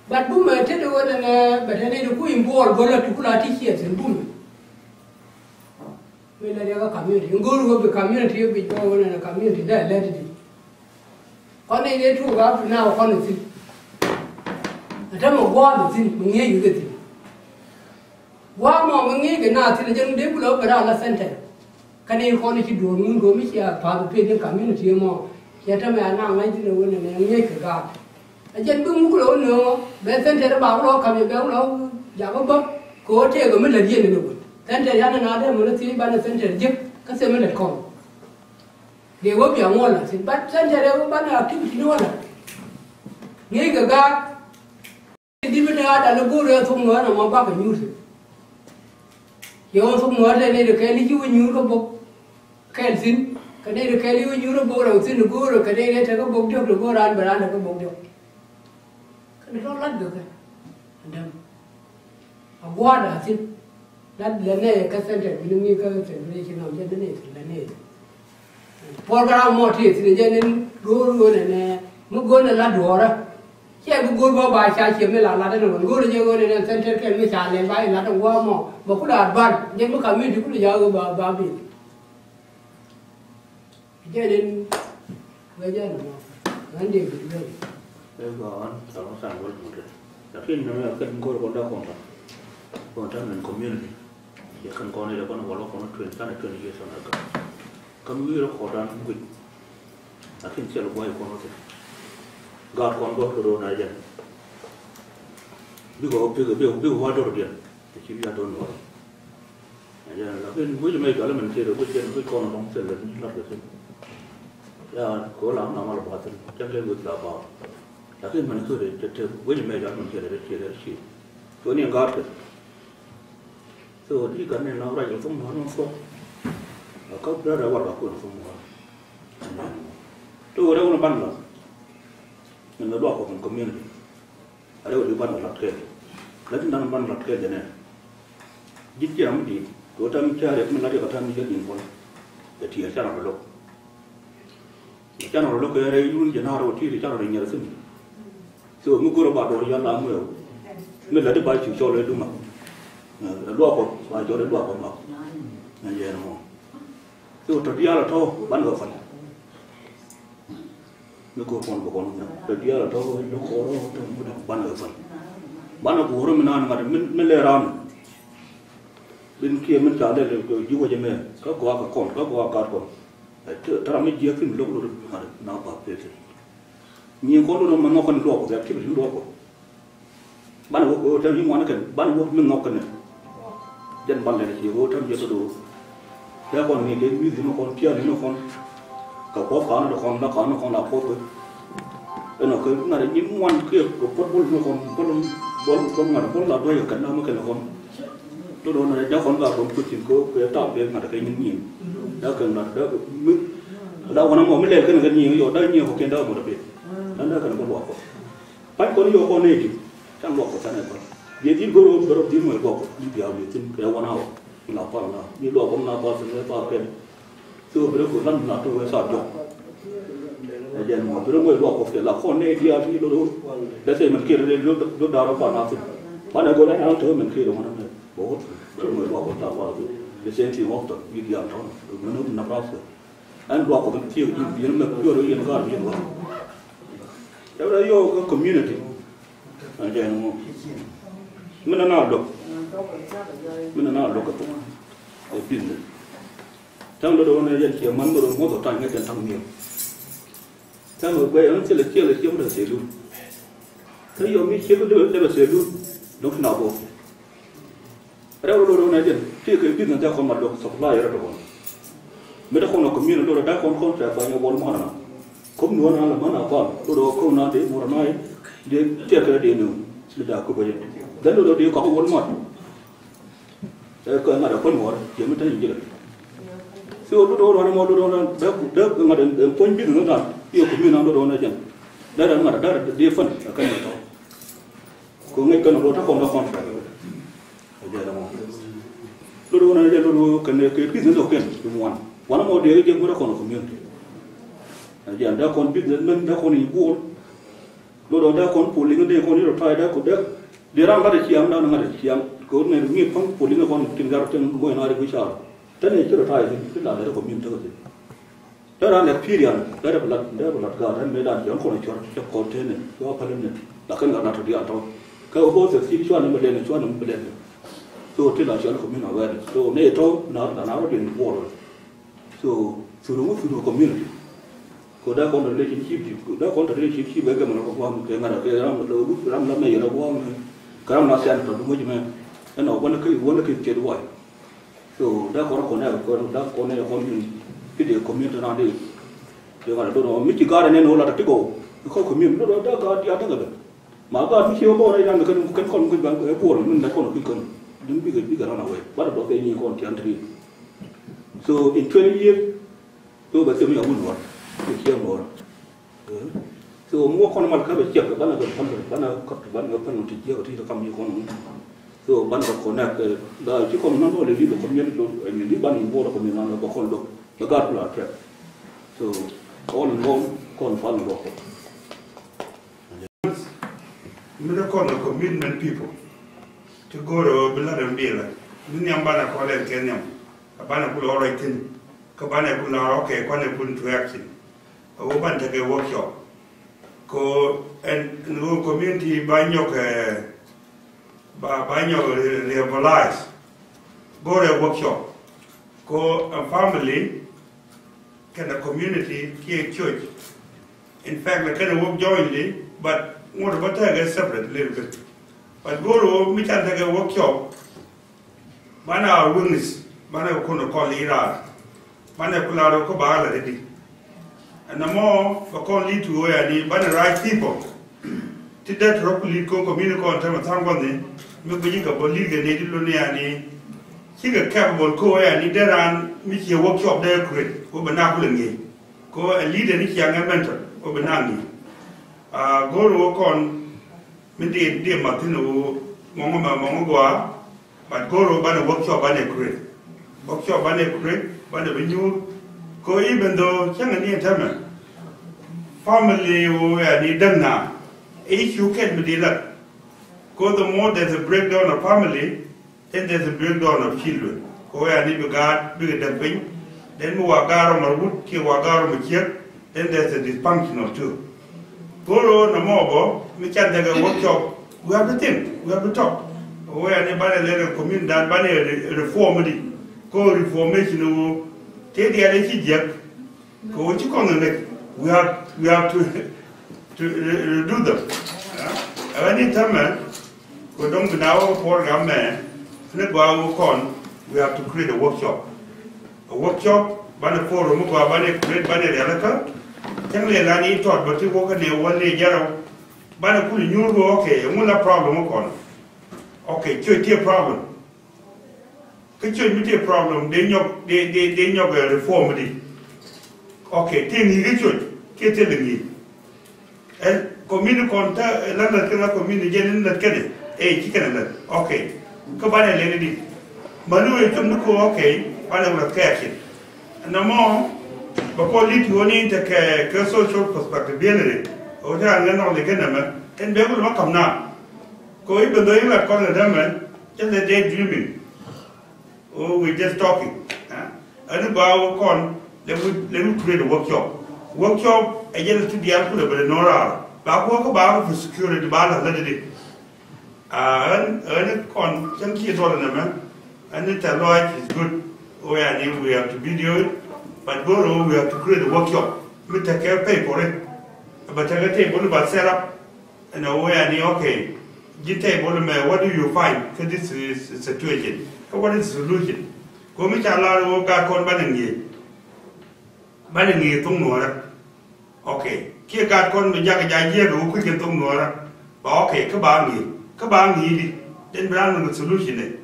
But bumɛ te di ɣöö nɛnɛ bɛ te ni di ku in buɔɔr go̱lä ti ku la ti ciɛ thi̱n bumɛ. Mi lɛ riɛk kä community in go̱o̱r ɣöö bi community bi jɔɔk ɣöö nɛnɛ community dee lät di. Kɔn ni dee tuuk a bi na kɔn ni thi̱n. Ɛ te mɛ gua̱a̱th ni thi̱n mi ŋi̱eec wi̱i̱ kɛ thi̱n. Gua̱a̱th mɔ mi ŋi̱i̱c kɛ na thi̱n ɛ jɛn dee kulɛ wä bɛ raa la center. Kä ni kɔn ci duɔ̱ɔ̱r ŋun kɛ mi cia pa̱th pet ni community mɔ. Cɛ tämɛ a na ŋa̱c thi̱n ɛ wä nɛnɛ ŋi̱eec kɛ gaat. Ɛ jɛn bi ŋuk kulɛ wä nööŋɔ bɛ center ba kulɛ wä ka̱m yɛ bɛ kulɛ wä jak bä bä. Kɛ wä tëëk ɛ mi lät yɛn ni wä center yan na dee mɔ ni thiec banɛ center jiäk kä thil mi lät kɔn. Dee wä bia ŋuɔ la thi̱n but center ɛ wä banɛ activity ni wä la. Ŋi̱eec kɛ gaat. Di bi ni a dal i̱ go̱o̱r ɛ thok nuɔ̱ɔ̱r ɛmɔ bakɛ nyuur thi̱n. Yɛ ɣän thok nuɔ̱ɔ̱r tɛ nɛy ti kɛɛl i̱ ci wä nyuur kä bok kɛɛl thi̱n kɛ nɛy ti kɛɛl i̱ wä nyuur kä bok rɛw thi̱n i̱ go̱o̱r ɛ kɛ nɛy ti tekɛ bok diɔ̱k ti go̱o̱r raan bɛ raan tekɛ bok diɔ̱k. Kɛn tɔ̱ lat gɛ kɛ. Ɛn däm a gua̱a̱r da̱a̱ thi̱n. Lat lɛ nɛy kä center bi ni ŋi̱i̱c kä celebration ɔm jɛ ni nɛy thi̱n lɛ nɛy. Program mɔ ti thi̱n jɛ ni go̱o̱r ɣöö nɛnɛ mi go̱o̱r ni la duɔ̱ɔ̱rä. Ciɛ bi go̱o̱r bä ba ca ciɛ mi la lat ɛn ɣöö go̱o̱r jɛ ɣöö nɛnɛ center kɛl mi ca lɛl ba ilat ɛn gua̱a̱r mɔ bɛ ku la advan jɛ mi community ku la ja̱a̱k ɣöö ba ba bi. Jɛ ni ɣä jɛ ni mɔ ɣän dee bi duel. Ɛ gɔaa ɣän ca lɔ can wä luɔt. Lakin ni mɛ kɛn go̱o̱r kɔn da kɔn la kɔn ta mɛn community. Yɛ kɛn kɔn ilɛ kɔn wal kɔn twenty, canɛ twenty years on ago. Kä mi wi̱i̱ rɔ kɔn dan guic. Lakin cɛl guay kɔn wä thil. Gaat kɔn gɔr kɛ ro̱o̱n a jɛn. Bikɛ wä bikɛ bikɛ bikɛ wä dɔr diɛn. Tɛ ci bi a dɔn wä. A jɛn lakin guic mɛ jɔl mɛn tëë guic jɛn guic kɔn lɔŋ thil lɛ ni lat kɛ thil. Ya kɛ wä la na mal bɔ thil. Cɛn kɛ guic la bɔ. Lakin mɛn kɛ tɛ tɛ guic mɛ jɔl mɛn tëë tɛ tëë ci. Kɛ wä ni gaat kɛ. So di ka ni na raj la thum ma no so. A ka bra da war ka ko thum ma. To wara wani ban la. Ni na dua ko community. Are wani ban la kɛ. Lakin dan ban la kɛ de ne. Ji̱ ji̱ ram di. To tam chare mi la de ka tam jɛ din ko. Ti ya chara lo. Canɛ rɔ lo̱k kɛ rɛy yun jɛ na rɔ ti ti canɛ rɔ nyɛr thi̱n. So mi go̱rɛ ba dɔɔr yɔl la muɛw. Mi lɛ ti ba cu cɔl ɛ duma. Ɛ luakɔ ba cɔl ɛ luakɔ ma. Ɛ yɛn mɔ. So tɔ diaal ɛ tɔ ban kɛ fal. Mi go̱r kɔn bɛ kɔn nyɛ tɔ diaal ɛ tɔ lo̱k kɔrɔ tɔ mi dɔk ban kɛ fal. Ban kɛ go̱rɛ mi naan ŋa̱t mi lɛ ran. Bin kiɛ min ca lɛ ji̱ wecɛ mɛ kä gɔaa kɛ kɔn kä gɔaa gat kɔn. Tara mi jiɛk thi̱n lo̱k lo̱k mat na ba pek thi̱n. Nyiŋ kɔn lo̱k ma nhɔk kɛn luɔk kɔ bɛ activity luɔk kɔ. Banɛ wä kɛ tɛm yi ŋuan kɛn banɛ wä mi nhɔk kɛn. Jɛn ban lɛ ci wä tɛm jɛ tɔ do̱. Tɛ kɔn ni kɛ wi̱i̱ ni kɔn piani ni kɔn. Kɛ kuɔth ka̱n ni kɔn la ka̱n ni kɔn la kuɔth kɛ. Ɛnɔ kɛ ŋa̱t nyin ŋuan kiɛ kɛ puɔt bol ni kɔn bol bol bol ŋa̱t bol la duɔ̱c kɛ kɛn na mi kɛn kɔn. Do̱do̱ nɛ jakɔn ka kɔn kucin ko kɛ tap kɛ ŋa̱t kɛ nyin nyin. Dak kɛ ŋa̱t dak mi dak wanɛ mɔ mi lɛl kɛn kɛ nyin yɔ dak nyin kɔ kɛn dak mɔ dapɛ. Dan dak kɛn kɔ luak kɔ. Pa̱ny kɔn yɔ kɔn nɛ ti can luak kɔ can ɛ kɔn. Biɛ dhil goro bɛrɛ dhil mɔ luak kɔ ni bia biɛ thin kɛ wanɛ wɔ. La pal na ni luak kɔ na pal thin kɛ pal kɛn. Thok bi rɛ ko̱r lan na tok wee thaar jɔk. Ɛ jɛn mɔ bi rɛ moc luak kɔk kɛ la kɔn nɛ diaal ti lo̱r ɣöö. Lɛ thɛy mɛn kiɛt rɛ lo̱r da̱r rɔ pan a thok. Banɛ go̱r ɛn an tok mɛn kiɛt rɛ ŋuan mɛ bɛ ɣöö bi rɛ moc luak kɔk thaar pan a thok. The same thing often, wi̱i̱ diaal tɔ̱, mɛn wä Nebraska. Ɛn luak kɔ bi thiek ji̱, yɛn mɛ piɔr yɛn gaat yɛn wä. Yɛn rɛ yɔɔ kä community. Ɛn jɛ ɛn ŋɔ. Min ɛn a luäk. Min ɛn a luäk kɛ thok. Ɛ business. Tɛm lot ɣän ɛ yɛn ciɛ män mi rɔ most of time ŋäc ɛn ta̱ŋ mi̱em. Tɛm ɛ guɛy ɛn thilɛ ciɛ lɛ ciɛ mi rɛ thilun. Kä yɔ mi ciɛ mi dee bɛ thilun. Dɔ̱ŋ ti na bok. Rɛw rɔ lo̱r ɣän ɛ jɛn ti kɛ business dee kɔn ma luɔk supply rɛ tɔkɔn. Mi dee kɔn ɔ community lo̱r ɛ dee kɔn contract ba nyɛ Walmart na. Kɔm nuɔ̱n na lɛ män a bal lo̱r ɛ kɔm na dee mɔr na dee tiɛt kɛ dee niw. Dee daa kup ɛ jɛn dee lo̱r ɛ dee kɔk Walmart. Ɛ kɛ ŋa̱t ɛ kuany wä yɛ mi te ni ji̱ rɛ. So lo̱r ɣän ɛ mɔ lo̱r ɣän ɛ dee dee ŋa̱t ɛ puɔ̱ny business dan i̱ ɛ community na lo̱r ɣän ɛ jɛn. Dee rɛ ŋa̱t ɛ dee rɛ dee fund ɛ kɛn ɛ tɔ̱. Kɛ ŋäc kɛn ɛ lo̱r te kɔn dee kɔn. Ɛ jɛ dee mɔ. Lo̱r ɣän ɛ jɛ lo̱r kɛn ɛ kɛ business ɔ kɛn ti ŋuan. Wanɛ mɔ dee jɛ go̱rɛ kɔn community. Ɛ jɛ dee kɔn business mɛn dee kɔn i̱ buɔl. Lo̱r ɣän dee kɔn pol i̱ ŋä dee kɔn i̱ rɔ ta̱a̱ dee kɔn dee. Dee ran lat ɛ ciaŋ dan ŋa̱t ɛ ciaŋ. Kɛ ɣän ŋäc ŋi̱i̱c päŋ pol i̱ ŋä kɔn tin gar tin go̱o̱c naar i̱ wi̱i̱ car. Tɛn ɛ ci rɔ ta̱a̱ i̱ tin ti la dee community kä thi̱n. Dee raan experience, dee rɛ bi lat, dee rɛ bi lat gaat, dee rɛ bi lat gaat, dee rɛ bi lat gaat, dee rɛ bi lat gaat, dee rɛ bi lat gaat, dee rɛ bi lat gaat, dee rɛ bi lat gaat, dee rɛ bi lat gaat. So, ti la cɔl community awareness. So, nɛ tɔ̱, na, na, na, rɔ din buɔl. So, through, through community. Ko dee kɔn relationship, dee kɔn relationship, ɛ gɛmɛ na kɔ guam, kɛ ŋa̱t, kɛ ram, ram, ram, mɛ yɛn a guam, kɛ ram na sian tɔ, du mɔ ji̱ mɛ. Ɛn ɔ, wanɛ kɛ, wanɛ kɛ cɛ di wai. So, dee kɔn kɔn ɛ kɔn, dee kɔn ɛ kɔn in, ki dee community na dee. Dee kɔn ɛ do̱n ɔ, mi ci gaat ɛ nɛn ɔ la tɔ ti gɔw. Kɔ community, do̱n ɔ, dee gaat, dee gaat, dee gaat. Ma gaat mi ci ɔ bɔ rɛ yan kɛn, kɛn kɔn kui̱ ban, ɛ buɔr, min dee kɔn kui̱ kɛn. Dun bikɛ, bikɛ run away. Ba dee dɔk kɛ nyi kɔn tian ti. So, in twenty years, so, bɛ thim ya wun wä. Kɛ ciɛ mɔ wä. So mi wä kɔn mal kä bɛ ciɛk banɛ bɛ pal banɛ kɔt banɛ bɛ pal ti jiɛk ti kam yi kɔn. So banɛ bɛ connect la ci kɔn nan dɔl li bɛ kɔn yɛn dɔl li ban yi bɔl kɔn nan bɛ kɔn dɔl bɛ gat la trek. So all in all kɔn pal bɛ kɔn. Mi de kɔn commitment people ti goro bi la dem bi la mi niam banɛ kɔn len kɛ niam banɛ kul ɔrɔ tin ka banɛ kul na ok kɔn kul to action. A wä ban tekɛ workshop. Ko ɛn, ɛn wä community ba nyɔk, eh, ba, ba nyɔk re-, revitalize. Go rɛ workshop. Ko a family kɛnɛ community kiɛ church. In fact, la kɛnɛ work jointly, but ŋot ba tekɛ separate little bit. But go rɛ mi can tekɛ workshop. Banɛ a witness, banɛ kun kɔn li raar, banɛ ku la rɔ ku ba la redi. Ɛn na mɔ bɛ kɔn li tu wä yani banɛ right people. Ti det rɔ ku li ko community kɔn te ma thaŋ kɔn ni mi guji ka bɔ li kɛ ni di lo ni yani. Ci kɛ capable ko wä yani de ran mi ci workshop de create ko bɛ na ku le ngi ko a leader ni ci a ŋɛ mentor ko bɛ na ngi. A goro kɔn mi di di ma tin wo mɔŋɔ ma mɔŋɔ gwa. But goro banɛ workshop banɛ create. Workshop banɛ create, banɛ bi nyuur. Ko even though cäŋɛ ni tɛmɛ family wo ya ni däŋ na issue kɛn mi di lat. Ko the more there's a breakdown of family, then there's a breakdown of children. Ko ya ni bi gaat bi kɛ däŋ piny. Then mi wa gaat rɔ ma wut kiɛ wa gaat rɔ ma ciek. Then there's a dysfunctional too. Goro na mɔ bɔ mi can tekɛ workshop. We have to think, we have to talk. Wä yani banɛ lɛ community dan banɛ re-, reform di. Ko reformation wo te di ale ci jek. Ko ci kɔn ne. We have, we have to, to re-, redo them. Ɛwɛ ni tɛmɛ. Ko dɔŋ bi na wä program mɛ ni gɔaa wä kɔn, we have to create a workshop. A workshop banɛ forum mi gɔaa banɛ create banɛ rialikä. Cäŋ lɛ la ni tɔt bä ti wä kä ni wä ni jɛrɛw. Banɛ kul nyuur wä, okay, ɛŋu la problem wä kɔn. Okay, cuɛ ti problem. Kä cuɛ mi ti problem dee nyɔk, dee, dee, dee nyɔk, eh, reform di. Okay, ti ŋi̱i̱ kä cuɛ kiɛ ti lɛ ŋi̱i̱. Ɛ community kɔn ta, ɛ la nat kɛn a community jɛn in nat kɛn ɛ, ɛ ci kɛn a nat. Okay. Kä banɛ lɛ ni di. Mani wee cop ni ko, okay, banɛ wula kɛ action. Nɔmɔ bɛ kɔ lit wä ni te kɛ, kɛ social perspective biɛn ri. Wä te an ŋɛ nɔk li kɛn nɛmɛ. Ɛn bɛ wul ma kam na. Ko i̱ bɛ dhɔ i̱ lat kɔn lɛ dämɛ. Just a day dreaming. Oh, we just talking. Ɛn ba wä kɔn, let me, let me create a workshop. Workshop ɛ jɛn ti diaal kulɛ bɛ nɔ raar. Ba kuɔ kä ba wä fi security ba la lät di. Ɛn, ɛn kɔn cɛn kiɛ duɔl nɛ mɛ. Ɛn tɛ lɔac is good. Wä yani we have to video it. But go̱r we have to create a workshop. Mi tekɛ pay for it. Ba tekɛ table ba set up. Ɛn a wee ani, okay, ji̱ table mɛ, what do you find kä this is situation? Kä what is the solution? Ko mi ca lar wä gaat kɔn banɛ ŋi̱i̱c, banɛ ŋi̱i̱c thok nuɔrä. Okay, kiɛ gaat kɔn mi jak ja jiɛk wä kui̱c kɛ thok nuɔrä. Ba okay, kä ba ŋi̱i̱c, kä ba ŋi̱i̱c di, den bi ran mi solution ni.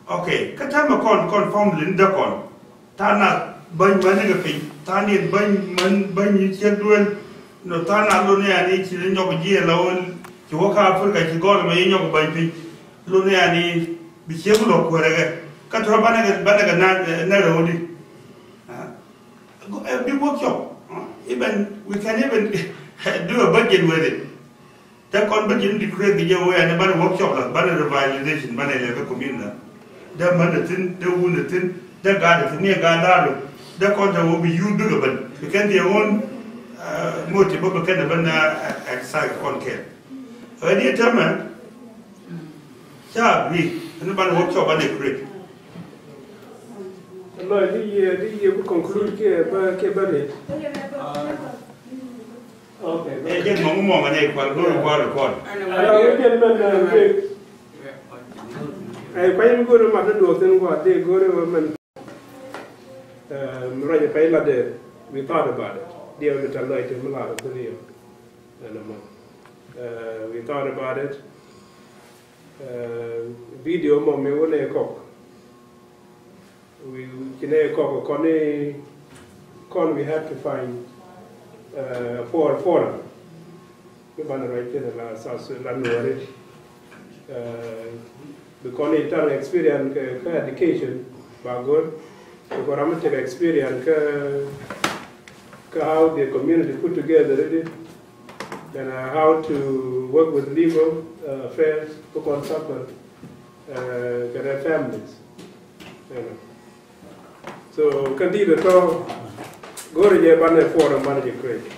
Okay, kä täämɛ kɔn, kɔn family ni dee kɔn. Tha̱a̱ŋ nath bäny mäni kɛ piny, tha̱a̱ŋ ni bäny män, bäny ni ciek duel. Nɔ tha̱a̱ŋ nath lon ni ani ci ni nyɔk jiɛ la wä, ci wä kä Africa ci gɔl mɛ yi nyɔk bäny piny. Lon ni ani bi ciek lɔ kuɛrɛ kɛ. Kä tɔrɔ banɛ kɛ, banɛ kɛ na, na rɛ wä di. Ah, go, eh, big workshop. Ah, even, we can even do a budget with it. Te kɔn bä ji̱n decree kɛ jɛ wee ani banɛ workshop la, banɛ revitalization, banɛ lɛ kä community la. Dee män ɛ thi̱n, dee wun ɛ thi̱n, dee gaat ɛ thi̱n, ni ɛ gaat da̱a̱r. Dee kɔn te wä bi youth bikɛ ben. Bi kɛn ti ɛ ɣöö, uh, motive bä bi kɛn ɛ ben, uh, exercise kɔn kɛɛl. Ɛ ni täämɛ ca agree ani banɛ workshop banɛ create. Lɔc di yɛ, di yɛ bi conclude kiɛ bä, kiɛ bä riet. Okay. Ɛ jɛn mɔŋ mɔŋ ni kual go̱r kual kual. Ala wä jɛn mɛn, ɛ, kuany mi go̱r mat ni duɔth in kual di go̱r wä mɛn. Ɛ, mi ruac pay lat dee, we thought about it. Diɛ mi tɛl lɔc ti mi lar thin yɛ. Ɛn mɔ. Ɛ, we thought about it. Ɛ, video mɔ mi wä ni kɔk. We, ci nɛ kɔk kɔn ni, kɔn we have to find, uh, for, forum. Bi banɛ ruac kɛ la South Sudan la Nuɔri. Uh, bi kɔn ni tan experience kɛ, kɛ education ba go̱r. Bi kɔn ram tekɛ experience kɛ, kɛ how the community put together it. And, uh, how to work with legal, uh, affairs, bi kɔn suffer, uh, kɛ their families. Ɛnɔ. So kä di̱t ɛ tɔ go̱o̱rɛ jɛ banɛ forum banɛ jɛ create.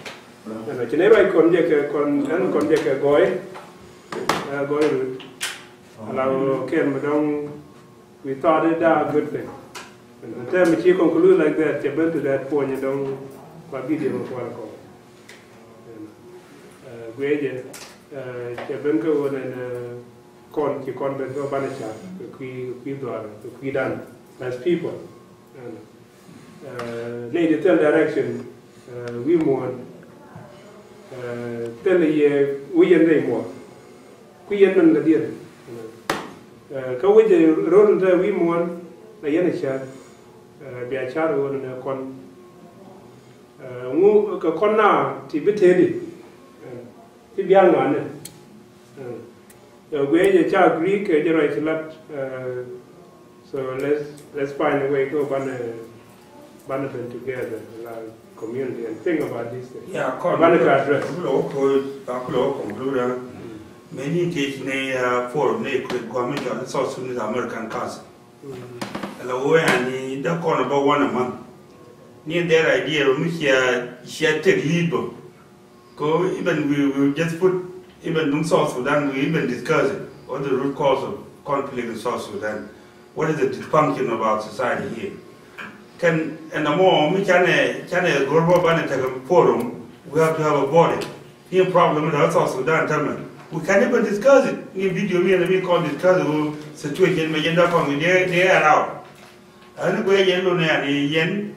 Ɛnɔ, ci nɛ ruac kɔn jɛ kɛ kɔn, ɛn kɔn jɛ kɛ gɔɔy. Ɛ gɔɔy rut. Ala kɛn mi dɔŋ, we thought it a good thing. Ɛnɔ, tɛ mi ci conclude like that, cɛ ben to that point, dɔŋ kua video mi kual kɔ. Ɛnɔ. Ɛ guiɛ jɛ, ɛ cɛ ben kä ɣöö nɛn, ɛ kɔn ci kɔn ben kä banɛ ca kɛ kui̱, kɛ kui̱ dhuaar, kɛ kui̱ dan. As people. Ɛnɔ. Ɛ nɛy ti thil direction, ɛ wi̱i̱ muɔ̱ɔ̱n. Ɛ thil yɛ wi̱i̱ yɛn rɛy muɔ̱ɔ̱n. Kui̱ yɛn min kɛ diɛn. Ɛ kä wi̱c rot in te wi̱i̱ muɔ̱ɔ̱n la yɛn ɛ cär. Ɛ bia car ɣöö nɛ kɔn. Ɛ ŋu kɛ kɔn na ti bi tëëdi. Ɛ ti biaŋ ŋa̱ni. Ɛ guiɛ jɛ ca agree kɛ jɛ ruac ci lat. Ɛ so let's, let's find a way kɛ banɛ, banɛ ben together la community and think about this thing. Yeah, kɔn banɛ kɛ address. Kulo ko, kulo ko conclude. Many teach ni, uh, forum ni kɛ guam ni jɔ South Sudanese American Council. Ala wä yani dee kɔn bä one a month. Ni their idea mi cia, cia take lead bä. Ko even we, we just put, even in South Sudan, we even discuss it. What the root cause of conflict in South Sudan? What is the dysfunction of our society here? Can, ɛn ɛmɔ mi canɛ, canɛ go̱r bä banɛ tekɛ forum, we have to have a body. Ni problem in South Sudan tɛmɛ. We can even discuss it. Ni video mi ɛn mi kɔn discuss it, situation mɛ jɛn dee kɔn ni dee, dee around. Ɛn guɛ yɛn lo ni ani yɛn.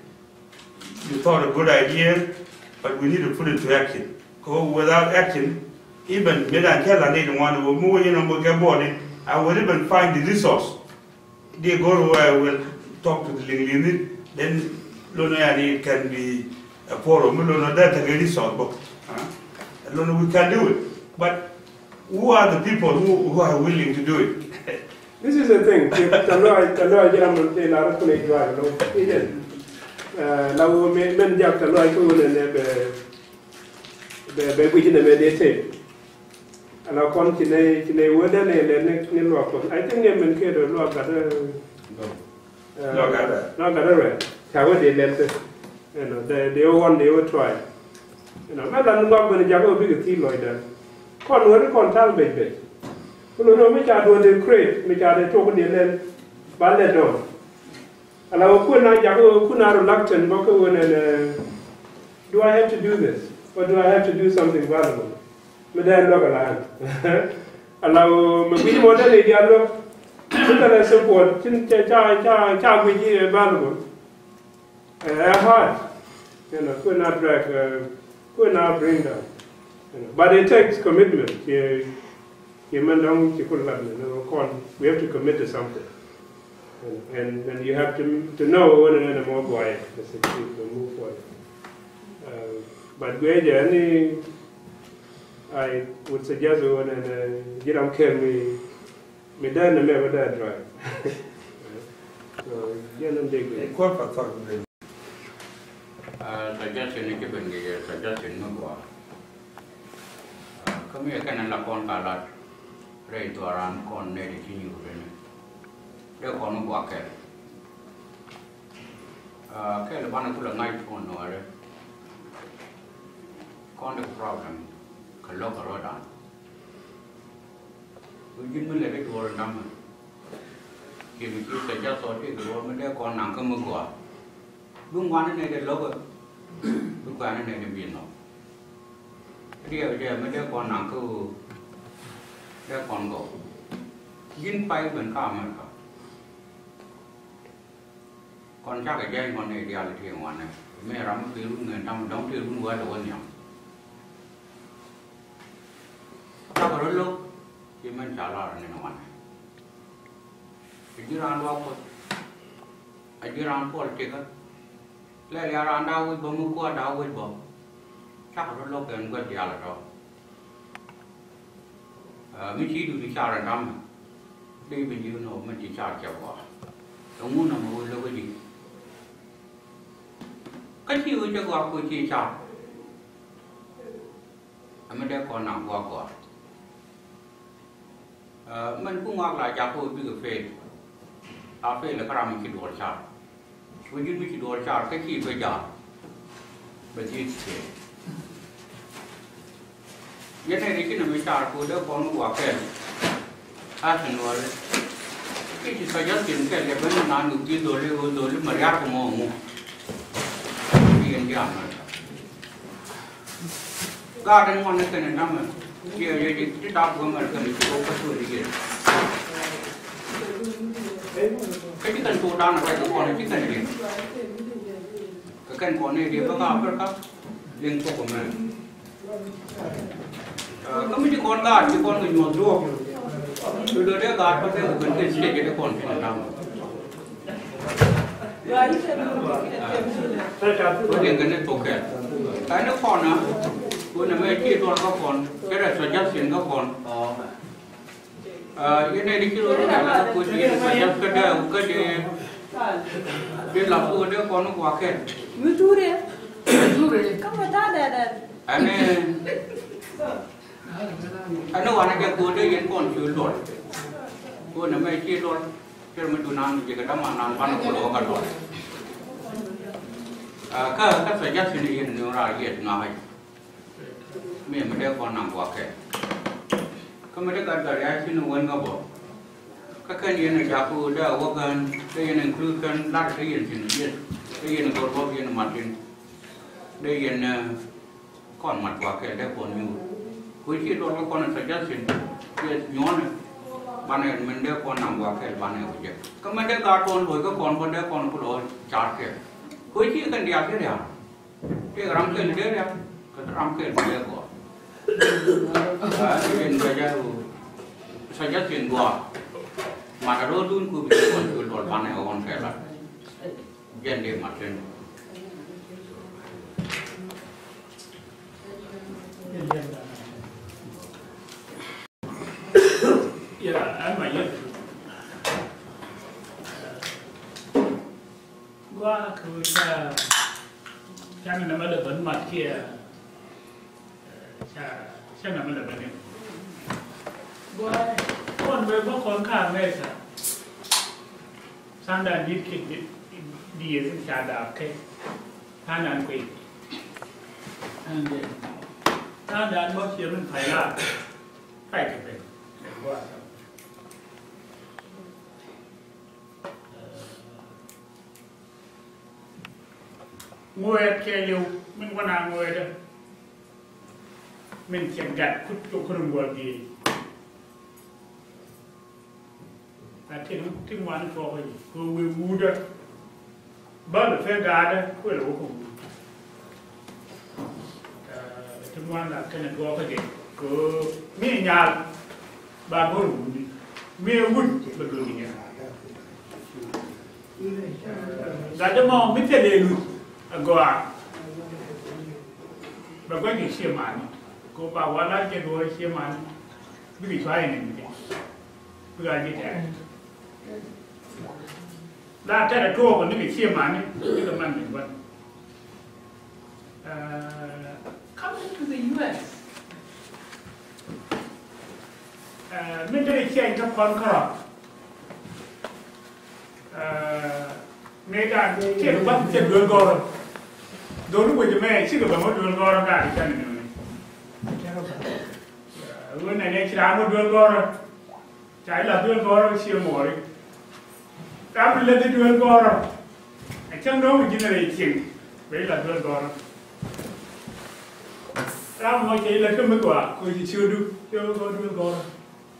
You thought a good idea, but we need to put it to action. Ko without action, even mi dan kɛ la ni di ŋuan wä mi wä yɛn a mɔ kɛ body, I will even find the resource. Di go̱r wä, I will talk to the Lingling, then lo ni ani it can be a forum. Mi lo ni dee tekɛ resource bä. Lo ni we can do it. But who are the people who, who are willing to do it? This is the thing. Tɛ lɔc, tɛ lɔc jɛ ram tɛ lar kun ɛ juac lɔ. Ijen. La wä mɛ, mɛn jak tɛ lɔc ko wä nɛ nɛ bɛ, bɛ, bɛ guic nɛ mɛ dee tɛ. Ala kɔn ci nɛ, ci nɛ wä dɛ nɛ lɛ ni, ni luak kɔn. I think nɛ mɛn kɛ dɔ luak gat. Nɔ gatdɛ. Nɔ gatdɛ rɛ. Ca wä dee lɛl thil. Ɛnɔ dee wä wan dee wä try. Ɛnɔ mɛ lan ŋɔak ben jakä wä bikɛ thil lɔcdä. Kɔn wä ri kɔn tal bec bec. Ku lo̱n wä mi ca duɔ̱n dee create mi ca dee tuɔk dee lɛl. Ba lɛl dɔ̱ŋ. Ala wä kuën na jakä wä kun a reluctant bä kä wä nɛn. Do I have to do this? Or do I have to do something valuable? Mi dee luäk ala ɣän. Ala ɣöö mi guic mɔ dee ni diaal luäk. Ci thilɛ support, cin ca ca ca ca guic i̱ ɛ valuable. Ɛ hard. Ɛnɔ kuën a drag, kuën a bring down. But it takes commitment. Ci ci mɛn dɔ̱ŋ ci kun lat ni kɔn. We have to commit to something. And and you have to to know when and when more boy to succeed to move forward. But guic jɛ ni I would suggest wä nɛn ji̱ ram kɛl mi mi dee nɛmɛ bä dee dry. So jɛ nɛn dee guic. Suggestion ni ci ben kɛ suggestion mi gɔaa. Kä mi kɛn la kɔn ka lat rɛy dhuaran kɔn nɛy ti ci nyuur ri ni dee kɔn mi gɔaa kɛl. Kɛl banɛ kulɛ ŋa̱c kɔn nuɔɔri kɔn di problem kɛ lo̱k kɛ rɔ̱dan. Ku ji̱n mi lɛ di duɔr ndamɛ. Ci mi ci kɛ jath thɔɔt ti kɛ duɔr mi dee kɔn naŋ kä mi gɔaa. Bi ŋuan ni nɛy dee lo̱k ɛ bi kuan ni nɛy dee bi̱i̱n nhɔk. Riɛk jɛ mi dee kɔn naŋ kä ɣöö dee kɔn gɔw. Ji̱n pay ben kä America. Kɔn cakɛ jɛny kɔn ni diaal ti ŋuan ni mi ram mi pir wun ŋen dam dɔ̱ŋ ti wun wɛl wä nhiam. Cakɛ rɔ lo̱k ci mɛn ca lar ni ŋuan ni. Ɛ ji̱ raan luaak Kuoth. Ɛ ji̱ raan puɔl tikä. Lɛl ya raan da̱a̱ wec bä mi kuäär da̱a̱ wec bä. Cakɛ rɔ lo̱k kɛn guäth diaal ɛ tɔ̱. Mi ci dut i̱ car ɛ da̱mɛ. Dee bi ji̱ nɔ mi ci car cɛ gɔaa. Ɛŋu nɔmɔ wec lo̱k ɛ ji̱. Kä ci wec cɛ gɔaa ku ci car. Ɛmɛ dee kɔn naŋ gua̱a̱k gɔaa. Mɛn ku ŋɔak la jakä wä bikɛ fail. A fail kä ram mi ci duɔl car. Wä ji̱n mi ci duɔl car kä ci bä ja̱a̱r. Bɛ dhiec fail. Yɛn nɛy ti ci nɛmɛ car ku dee kɔn wä kɛl. A kɛ nuɔri. Ki ci suggestion kɛl yɛ ben nan wä bi dholi wä dholi mɛ riar kɛ mɔ ŋu. Bi yɛn di America. Gaat in ŋuan ni kɛn in namɛ. Ti a yɛ ti dap wä mɛr kɛn ti wä kä tuɔl i̱ yɛn. Kä ti kɛn tuɔl dan rɛy kɛ kɔn ti kɛn yɛn. Kɛ kɛn kɔn ni di bä kä Africa. Liŋ tuɔk wä mɛr. Kä mi ti kɔn gaat ti kɔn kɛ nyuɔth duɔk. Ti dee gaat bä kɛ kɛn kɛn ti kɛn ti kɔn ti namɛ. Wä diɛn kɛ ni thok kɛl. Ɛn ni kɔn a kun ɛmɛ ci duɔl kä kɔn cɛ rɛ suggestion kä kɔn. Yɛn nɛ di ci rɔ rɔ kɛ la ko ci yɛn suggestion kä dee kä dee dee la ko dee kɔn kua kɛl. Mi ture. Ture. Kä mɛ ta dee dee. Ɛn ni Ɛn ni wanɛ jɛ go̱o̱r dee yɛn kɔn ci luɔl. Go̱o̱r nɛ mɛ ci luɔl. Cɛ mi dunan jɛ kɛ dama nan banɛ kulɛ wä kä luɔl. Kä kä suggestion yɛn ni raa yɛt ŋa̱ ɣac. Mi mi dee kɔn naŋ gua̱kɛ. Kä mi dee gat gat ya ci ni wen ŋa̱ bɔ. Kä kɛn yɛn a jaku dee a wä kɛn dee yɛn include kɛn lat dee yɛn ci ni yɛn dee yɛn go̱o̱r bɔ yɛn matin. Dee yɛn Kɔn mat gua̱a̱k kɛl dee kɔn nyuur. Kui̱ ci luɔl kä kɔn suggestion. Yes, nyuɔ̱nɛ. Banɛ min dee kɔn nam gua̱a̱k kɛl banɛ wä jɛ. Kä min dee gaat kɔn lo̱c kä kɔn bä dee kɔn ku lɔ car kɛl. Kui̱ ci kɛn diaal dee ria̱a̱ŋ. Tëëk ram kɛl dee ria̱a̱ŋ. Kä ram kɛl dee gɔaa. Aa, in bɛ jɛ ru suggestion gɔaa. Mat a ro̱o̱dun ku bi kɔn cu luɔl banɛ wä ɣɔn kɛl lat. Jɛn dee mat thin. Ya, ɛn ma yet. Gua kɛ wä ca, ca ni nɛmɛ lɛ bän mat kiɛ, ca, ca nɛmɛ lɛ bän ni. Gua, kɔn bɛ bä kɔn ka America. Tha̱a̱ŋdan di̱t kɛ diɛɛth in ca daap kɛ tha̱a̱ŋdan kuec. Tha̱a̱ŋdan bä ciɛ min pay laar pay kɛ pɛn. Ŋuɛɛt kɛɛliw min wanɛ ŋuɛɛtdä min cɛ gat kut cok kut in gua̱a̱th diee. A tin, tin ŋuan tuɔɔk i̱ kɛ wee wuudä. Bä lɛ pek gaatdä kuël wä kɛ wut. Ɛ, ti ŋuan la kɛnɛ duɔɔk kɛ jɛ kɛ mi nyal ba go̱r wuni mi wut bɛ duɔ̱k nyal. Ɛ, gatdä mɔ mi thilɛ lut a gɔaa bɛ gua̱c kɛ ciɛ mani kɛ ba wala jɛ duɔ̱ɔ̱r ciɛ mani bikɛ cua inɛ mi jɛ bikɛ a ji̱ tɛɛr. La tɛrɛ tuɔɔk ni kɛ ciɛ mani ni kɛ man ni guan. Ɛ, coming to the U S, ɛ, min te ciɛ in te kɔn kärɔa. Ɛ, ni dan ciɛ ni guan ciɛ duel gɔrɔ. Doni wecɛ mɛ cikɛ bɛ mɔ duel gɔrɔ gaa di can ni ni. Ɛ, wun nɛ ni ci ran mɔ duel gɔrɔ. Ca i̱ la duel gɔ̱rä ciɛ muɔri. Ram mi lɛ dhi duel gɔ̱rä. A cäŋ dɔ̱ŋ mi ji̱n rɛy cieŋ bɛ i̱ la duel gɔ̱rä. Ram mɔ cɛ i̱ la kä mi gɔaa kɛ ci ciötdu cɛ wä gɔ̱r duel gɔ̱rä.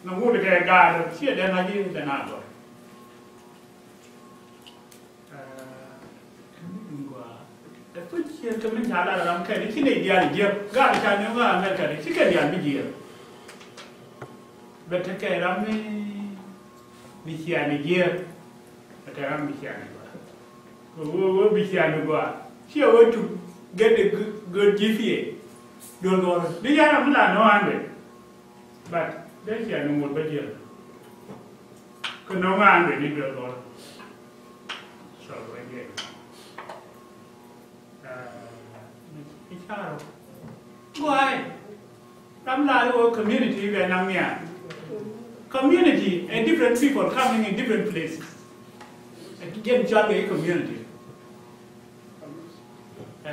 Nɔ ŋut kɛ gaatdä ciɛ dɛn a ji̱ dɛn a gɔ̱r. Ɛ, ɛ, kui̱c ciɛ kɛ min ca lar ram kɛn i̱ ci nɛy diaal jiäk. Gaat ca ni ŋa̱ America ni ci kɛ diaal mi jiäk. Bɛ tekɛ ram mi, mi cia ni jiäk. Bɛ tekɛ ram mi cia ni gɔaa. Kɛ ɣöö, ɣöö mi cia ni gɔaa ciɛ ɣöö tuk gɛt di gɛ, gɛ ji̱ thiee. Duɔl gɔɔrä di yɛn ram mi la nɔ an bɛ. But dee cia ni ŋot bä jiɛl. Kä no̱o̱ŋ an wen ni duel gɔl. So bä jiɛl. I̱ carɔ guay. Ram la ri wä community bɛ naŋ nia. Community, a different people coming in different places. Jɛn cɔal kɛ i̱ community. Ɛ,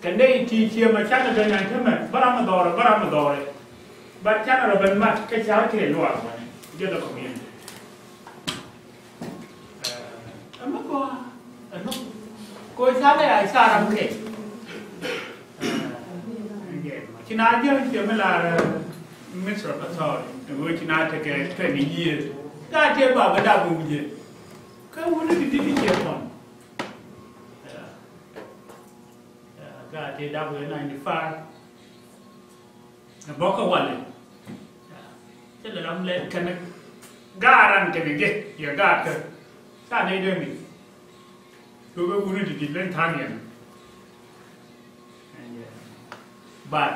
kɛ nɛy ti ciɛ mɛ canɛ ben ɛn tämɛ bä ram mi dhɔrɛ, bä ram mi dhɔrɛ. But canɛ rɔ ben mat kä car kɛ luaak wani jɛ dɔ community. Ɛ, ɛmɛ kɔ ɛnɔ kɔ canɛ a ca ram kɛ. Ɛ, ci na jɛ ciɛ mi lar, ɛ, Mister Pathɔr ɛn ɣöö ci na tekɛ twenty years. Ka tiɛ ba bä dap wä wujɛ. Kä wuni ti ti ti ciɛ kɔn. Ɛ, ɛ, gaat ti dap wee ninety five. Ɛ bɔkä walɛ. Ɛ, cɛ lɛ ram lɛ kɛnɛ. Gaat ran kɛnɛ jɛ, yɛ gaat kä. Ca nɛy dee mi. Kɛ wee wuni ti ti lɛn tha̱a̱ŋ yɛn. But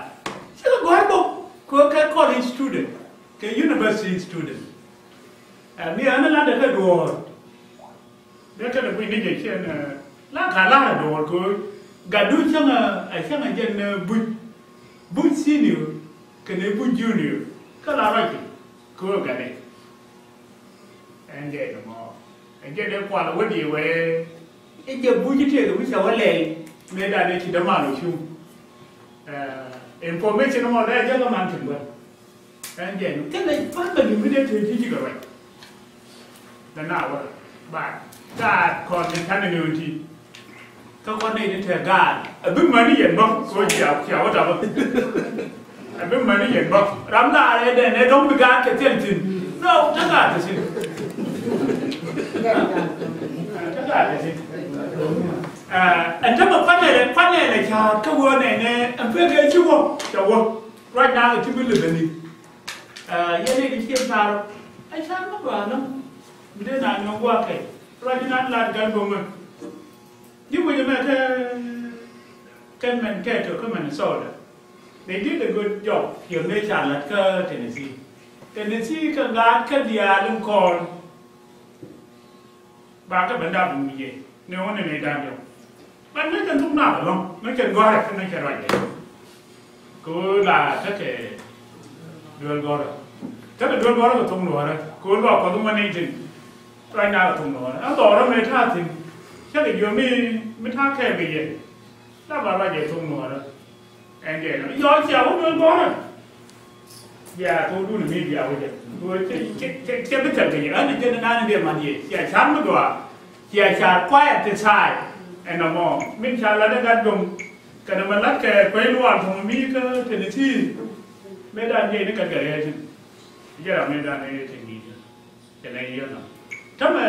cikɛ gɔ̱a̱r bok kɛ kɛ college student kɛ university student. Ɛ mi ɛn lat ɛ kɛ duɔ̱ɔ̱r. Dee kɛn ɛ buc ni jɛ ciɛn ɛ la ka lar ɛ duɔ̱ɔ̱r kɛ gatdu cäŋ ɛ cäŋ ɛ jɛn ɛ buc buc senior kɛnɛ buc junior kä la ruac kɛ gatdɛ. Ɛn jɛ ni mɔ ɛ jɛ dee kual wä di wee. I̱ jɛ buc i̱ tëëkɛ wi̱cä wä lɛl mëë dan ëë ci däman ɔ cuŋ. Ɛ, information mɔ dee jɛ kɛ man tin bä. Ɛn jɛ ni kɛn lɛ family mi dee tëë ji̱ ji̱ kɛ ruac. Dɛ na wä ba gaat kɔn ni ta̱n ni ɣöö ti. Kä kɔn nɛy ni te gaat ɛ bi mäni yɛn bä kɛ ɣöö cia cia wä dapä. Ɛ bi mäni yɛn bä ram la rɛ dɛn ɛ dɔ̱ŋ bi gaat kɛ thil thi̱n. No, te gaat kɛ thi̱n. Te gaat kɛ thi̱n. Ɛ, ɛn te mɛ kuanɛ lɛ kuanɛ lɛ ca̱a̱t kä wä nɛnɛ ɛn pek ɛ ci wä cɛ wä. Ruac na kɛ ti bi lɛ beni. Ɛ, yɛn nɛy ti ci ɛ ca̱a̱t ɛ ca̱a̱t mɛ gɔaa nɔ. Mi dee na nyɔk gua̱a̱kɛ ruac inan lat gat go̱ŋä. Ji̱ wec ɛmɛ kä kɛn mɛn kɛ tɔ̱ kä Minnesota. They did a good job. Piɛth mëë ca la̱t kä Tennessee. Tennessee kä gaat kä diaal in kɔn. Ba kä ben dap in wi̱i̱ yɛ ni wä ni ni dan jɔk. But mi kɛn thuk naath ɛlɔ̱ŋ mi kɛn gɔ̱a̱rɛ kä mi kɛn ruacdɛ. Kɛ ɣöö la tekɛ duel gɔ̱rä. Tekɛ duel gɔ̱rä kɛ thok nuɔ̱ɔ̱rä kɛ ɣöö luaak Kuɔth in wä nɛy tin. Ruacna kɛ thok Nuɔɔrä ɛn dhɔrä mëë ta̱a̱ thi̱n. Cä kɛ jiök mi, mi ta̱a̱ kɛɛl kɛ yɛ. La ba ruac ɛ thok Nuɔɔrä. Ɛn jɛ yɔ cia wä duel gɔ̱rä. Bia thok dun mi bia wä jɛ. Duel cɛ, cɛ, cɛ, cɛ bi thɛl kɛ yɛ. Ɛn jɛ ni nani dee man yɛ. Cia car mi gɔaa. Cia car quiet ti thaay. Ɛn nɔmɔ min ca lat ɛ gat gom. Kɛnɛ mɛ lat kɛ kuec luaal thuŋ mi kä Tennessee. Mëë dan jɛ ni gat gɛ rɛɛ thi̱n. Jɛ ram mëë dan ɛ yɛ thi̱n ni thi̱n. Kɛnɛ yiëë nam. Tämɛ,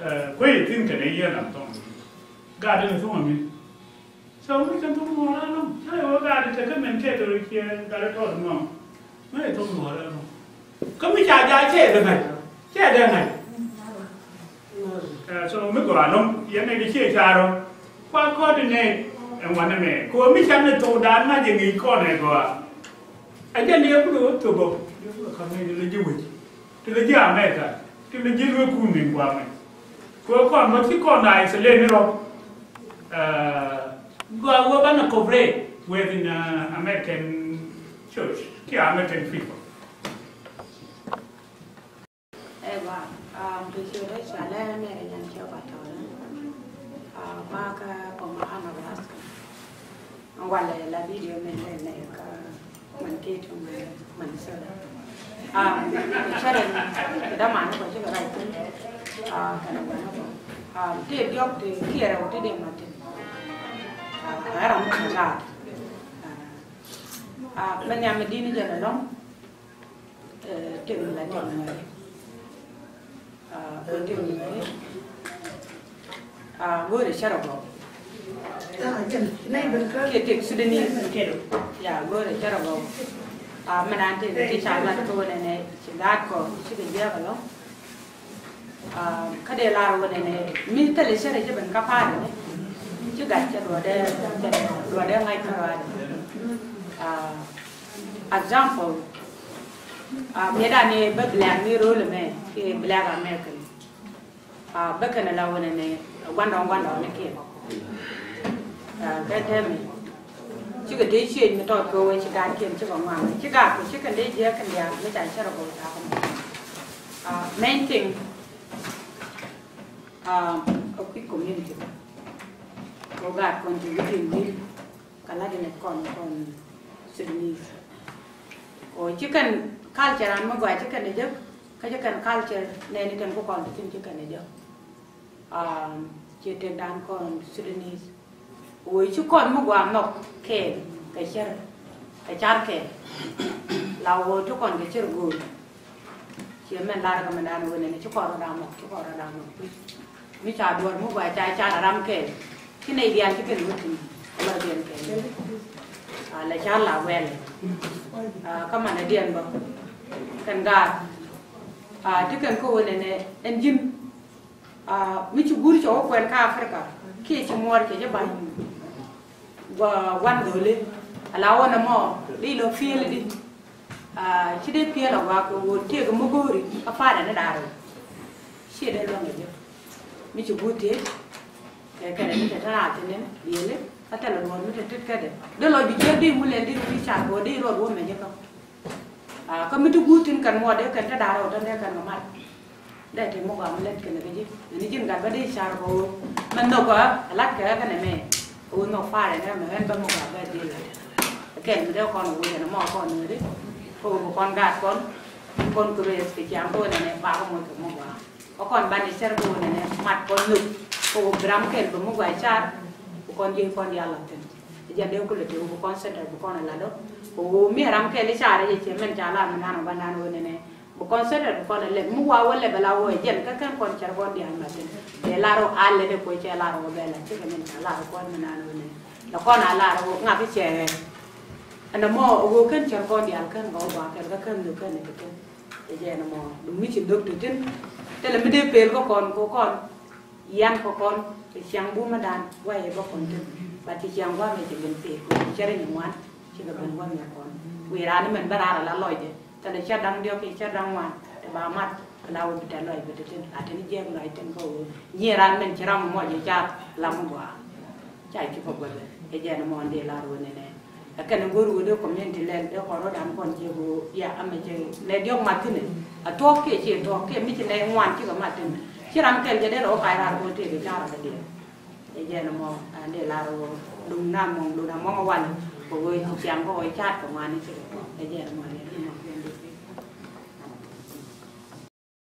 eh, kuec thi̱n kɛnɛ yiëë nam thɔŋ. Gaat in thɔŋ ami. So mi kɛn thɔŋ Nuɔɔrä ɛlɔ̱ŋ. Cä yɛ wä gaat in tekɛ mɛn kɛ tɔrɔ kiɛ gaat in tɔt nuɔ̱ŋ. Mɛ yɛ thɔŋ Nuɔɔrä ɛlɔ̱ŋ. Kä mi ca jaa cɛ dee ŋa̱c. Cɛ dee ŋa̱c. Eh, so mi gɔaa ɛlɔ̱ŋ. Yɛn nɛ di ciɛ carɔ. Kua coordinate ɛn wanɛ mɛ. Kɛ wä mi ca ni thok daan ŋa̱c ɛ ŋi̱i̱c kɔn ɛ gɔaa. Ɛ jɛn yɛ kulɛ wä thok bä. Yɛ kulɛ ka̱m ni lɛ ji̱ wec. Ti lɛ ji̱ America, ti lɛ ji̱ luek kun ni guamɛ. Kɛ kɔn bä ci kɔn da isolate ni rɔ. Eh, gua wä banɛ cooperate with in, uh, American church, ki American people. Ɛ gua, um, ti ci rɛ ca lɛ mɛ rɛ yan ci ba tɔ lɛ. Uh, ba ka kɔma ana raska. Walɛ la video min lɛ nɛ ka man kɛ tu man, man sɛ. Ah, cɛ rɛ da man ko ci ka rai tin. Ah, kana wana ko. Ah, ti diɔk ti kiɛrɛ wä ti dee ma tin. Ah, ram ka la. Ah, mɛ nyam di ni jɛ lɔŋ. Eh, tëk mi la tëk mi ŋäri. Ah, kɛ tëk mi ŋäri. Ah, go̱o̱rɛ cärɛ gɔw. Kiɛ tëk Sudanese. Ya, go̱o̱rɛ cärɛ gɔw. Ah, mɛ naan tëk ti ca lat kɛ wä nɛnɛ ci gaat kɔ ci kɛ jiäk alɔ. Ah, kä dee lar wä nɛnɛ mi thilɛ cärɛ ci ben kä pa̱a̱r nɛ. Ci gat cɛ duɔdɛ, cɛ duɔdɛ ŋa̱c kä ruaadɛ. Ah, example, ah, miɛ dan ni bä black ni rol mɛ ki black American. Ah, bä kɛn la wä nɛnɛ guandɔŋ guandɔŋ ni kiɛ. Ah, kɛ tɛmɛ. Cikɛ dee ciec mi tɔt kɛ wee ci gaat kiɛn cikɛ ŋuan. Ci gaat kɛ cikɛ dee jiɛ kɛn diaal mi ca cɛ rɛ bä ca kɛ mɔ. Ah, main thing, ah, a quick community. Ko gaat kɔn ti wi̱diɛn wi̱n. Ka lat in kɔn kɔn Sudanese. O ci kɛn culture an mi gɔaa ci kɛn ɛ jek, kä ci kɛn culture nɛni kɛn ku kɔn ti tin ci kɛn ɛ jek. Um, ci tëkdan kɔn Sudanese. O ci kɔn mi gɔaa nhɔk kɛɛl kɛ cär, kɛ car kɛɛl. La o ti kɔn kɛ cär go̱o̱r. Ciɛ mɛn lar kɛ mɛn dan wen ni ci kɔn rɔ dan mɔk, ci kɔn rɔ dan mɔk. Mi ca duɔr mi gua ca ca ram kɛ. Ci nɛy diaal ci kɛn wä ti. Lɔ diɛn kɛ. A lɛ ca la wɛl. A kä manɛ diɛn bä. Kɛn gaat. A ti kɛn kä wen ni ɛn ji̱n. Ah, mi ci guur cɛ wä kuɛn kä Africa kiɛ ci muɔɔr cɛ jɛ ba̱ny. Gua wan dholi ala wä nɛ mɔ di lɔ piɛl di. Ah, ci dee piɛl a gua kɛ wä tiek mi go̱o̱ri a pa̱a̱dɛ ni da̱a̱r. Ci dee luɔ̱ŋ kɛ jɛ mi ci guur tiek. Kɛ kɛnɛ ni tɛ tɛn a thin ni dieli a thɛlɛ luɔ̱ɔ̱r mi tɛ tit kädɛ dee lɔ bi jiɛk di ŋulɛl di ri car kɛ wä di ruɔt wä mɛ jɛ kä. Ah, kä mi ti guur thin kɛn muɔɔr dee kɛn te da̱a̱r a wä tɛn dee kɛn kɛ mat. Dee ti muk a mi lät kɛnɛ kɛ ji̱. Ni ji̱n gat bä dee car kɛ ɣöö mɛ nhök ɛ lat kɛ kɛnɛ mɛ. Kɛ ɣöö nhök parɛ nɛ mɛ ɣän bä muk a bɛ dhil lat. Kɛn mi dee kɔn ɣöö jɛn mɔ kɔn ŋäri. Kɛ ɣöö bi kɔn gaat kɔn. Kɔn kɛ rɛs kɛ ciaŋ kɛ ɣöö nɛnɛ bakɛ moc kɛ muk a. Kɛ kɔn banɛ cär kɛ ɣöö nɛnɛ mat kɔn nhök. Kɛ ɣöö bi ram kɛl bä muk a car. Bi kɔn ji̱ kɔn diaal lat thi̱n. Jɛn dee kulɛ tëë wä bi kɔn center bi kɔn a lat ɔ. Kɛ ɣöö mi ram kɛl i̱ car ɛ jɛ ciɛ mɛn ca lar mi nan ɔ ba nan ɣöö nɛnɛ. Bi kɔn center bi kɔn a lɛp mi wa wä lɛp ala wä jɛn kä kɛn kɔn cɛr kɔn diaal matin. Bɛ lar wä a lɛt ɛ kuɛ cɛ lar wä bɛ la cikɛ min ca lar kɔn mi nan wä ni. La kɔn a lar wä ŋak cɛ. Ɛn mɔ wä kɛn cɛr kɔn diaal kɛn gɔw ba kɛn kä kɛn ni kɛn ni kɛn. Ɛ jɛ ɛn mɔ du mi ci dok ti tin. Tɛlɛ mi dee pel kä kɔn ko kɔn. Yan kɔ kɔn ti ciaŋ bumä dan wayɛ bä kɔn tin. Ba ti ciaŋ wamɛ ci ben pek wä ti cɛrɛ ni ŋuan. Cikɛ ben wamɛ kɔn wi̱i̱ raan ni mɛn bä raan ala lɔcdɛ. Thilɛ cɛ da̱ŋ diɔ̱k kiɛ cɛ da̱ŋ ŋuan ti ba mat. Ala wä bi tɛ lɔc bi ti tin a tin jiɛk lɔc tin kä wä nyiɛ raan mɛn ci ram mɔc i̱ car lam gɔaa. Ca ci kɔ guäthɛ ɛ jɛn mɔn di lar wä nɛnɛ. Ɛ kɛn go̱r wä dee community lɛl dee kɔn rɔ dan kɔn jiɛk wä ya amɛ cɛ lɛ diɔ̱k mat thinɛ. A thuɔ̱k kiɛ ci thuɔ̱k kiɛ mi ci lɛ ŋuan cikɛ mat thinɛ. Ci ram kɛl jɛ dee rɔ kac rar kɔ tëë kɛ car kɛ diɛ. Ɛ jɛn mɔ an dee lar wä duŋ na mɔŋ duŋ na mɔŋ wal kɛ wee ci ciaŋ kɔ wee cat kɛ ŋuani ci kɛ tɔ. Ɛ jɛn mɔ ni mɔ kɛ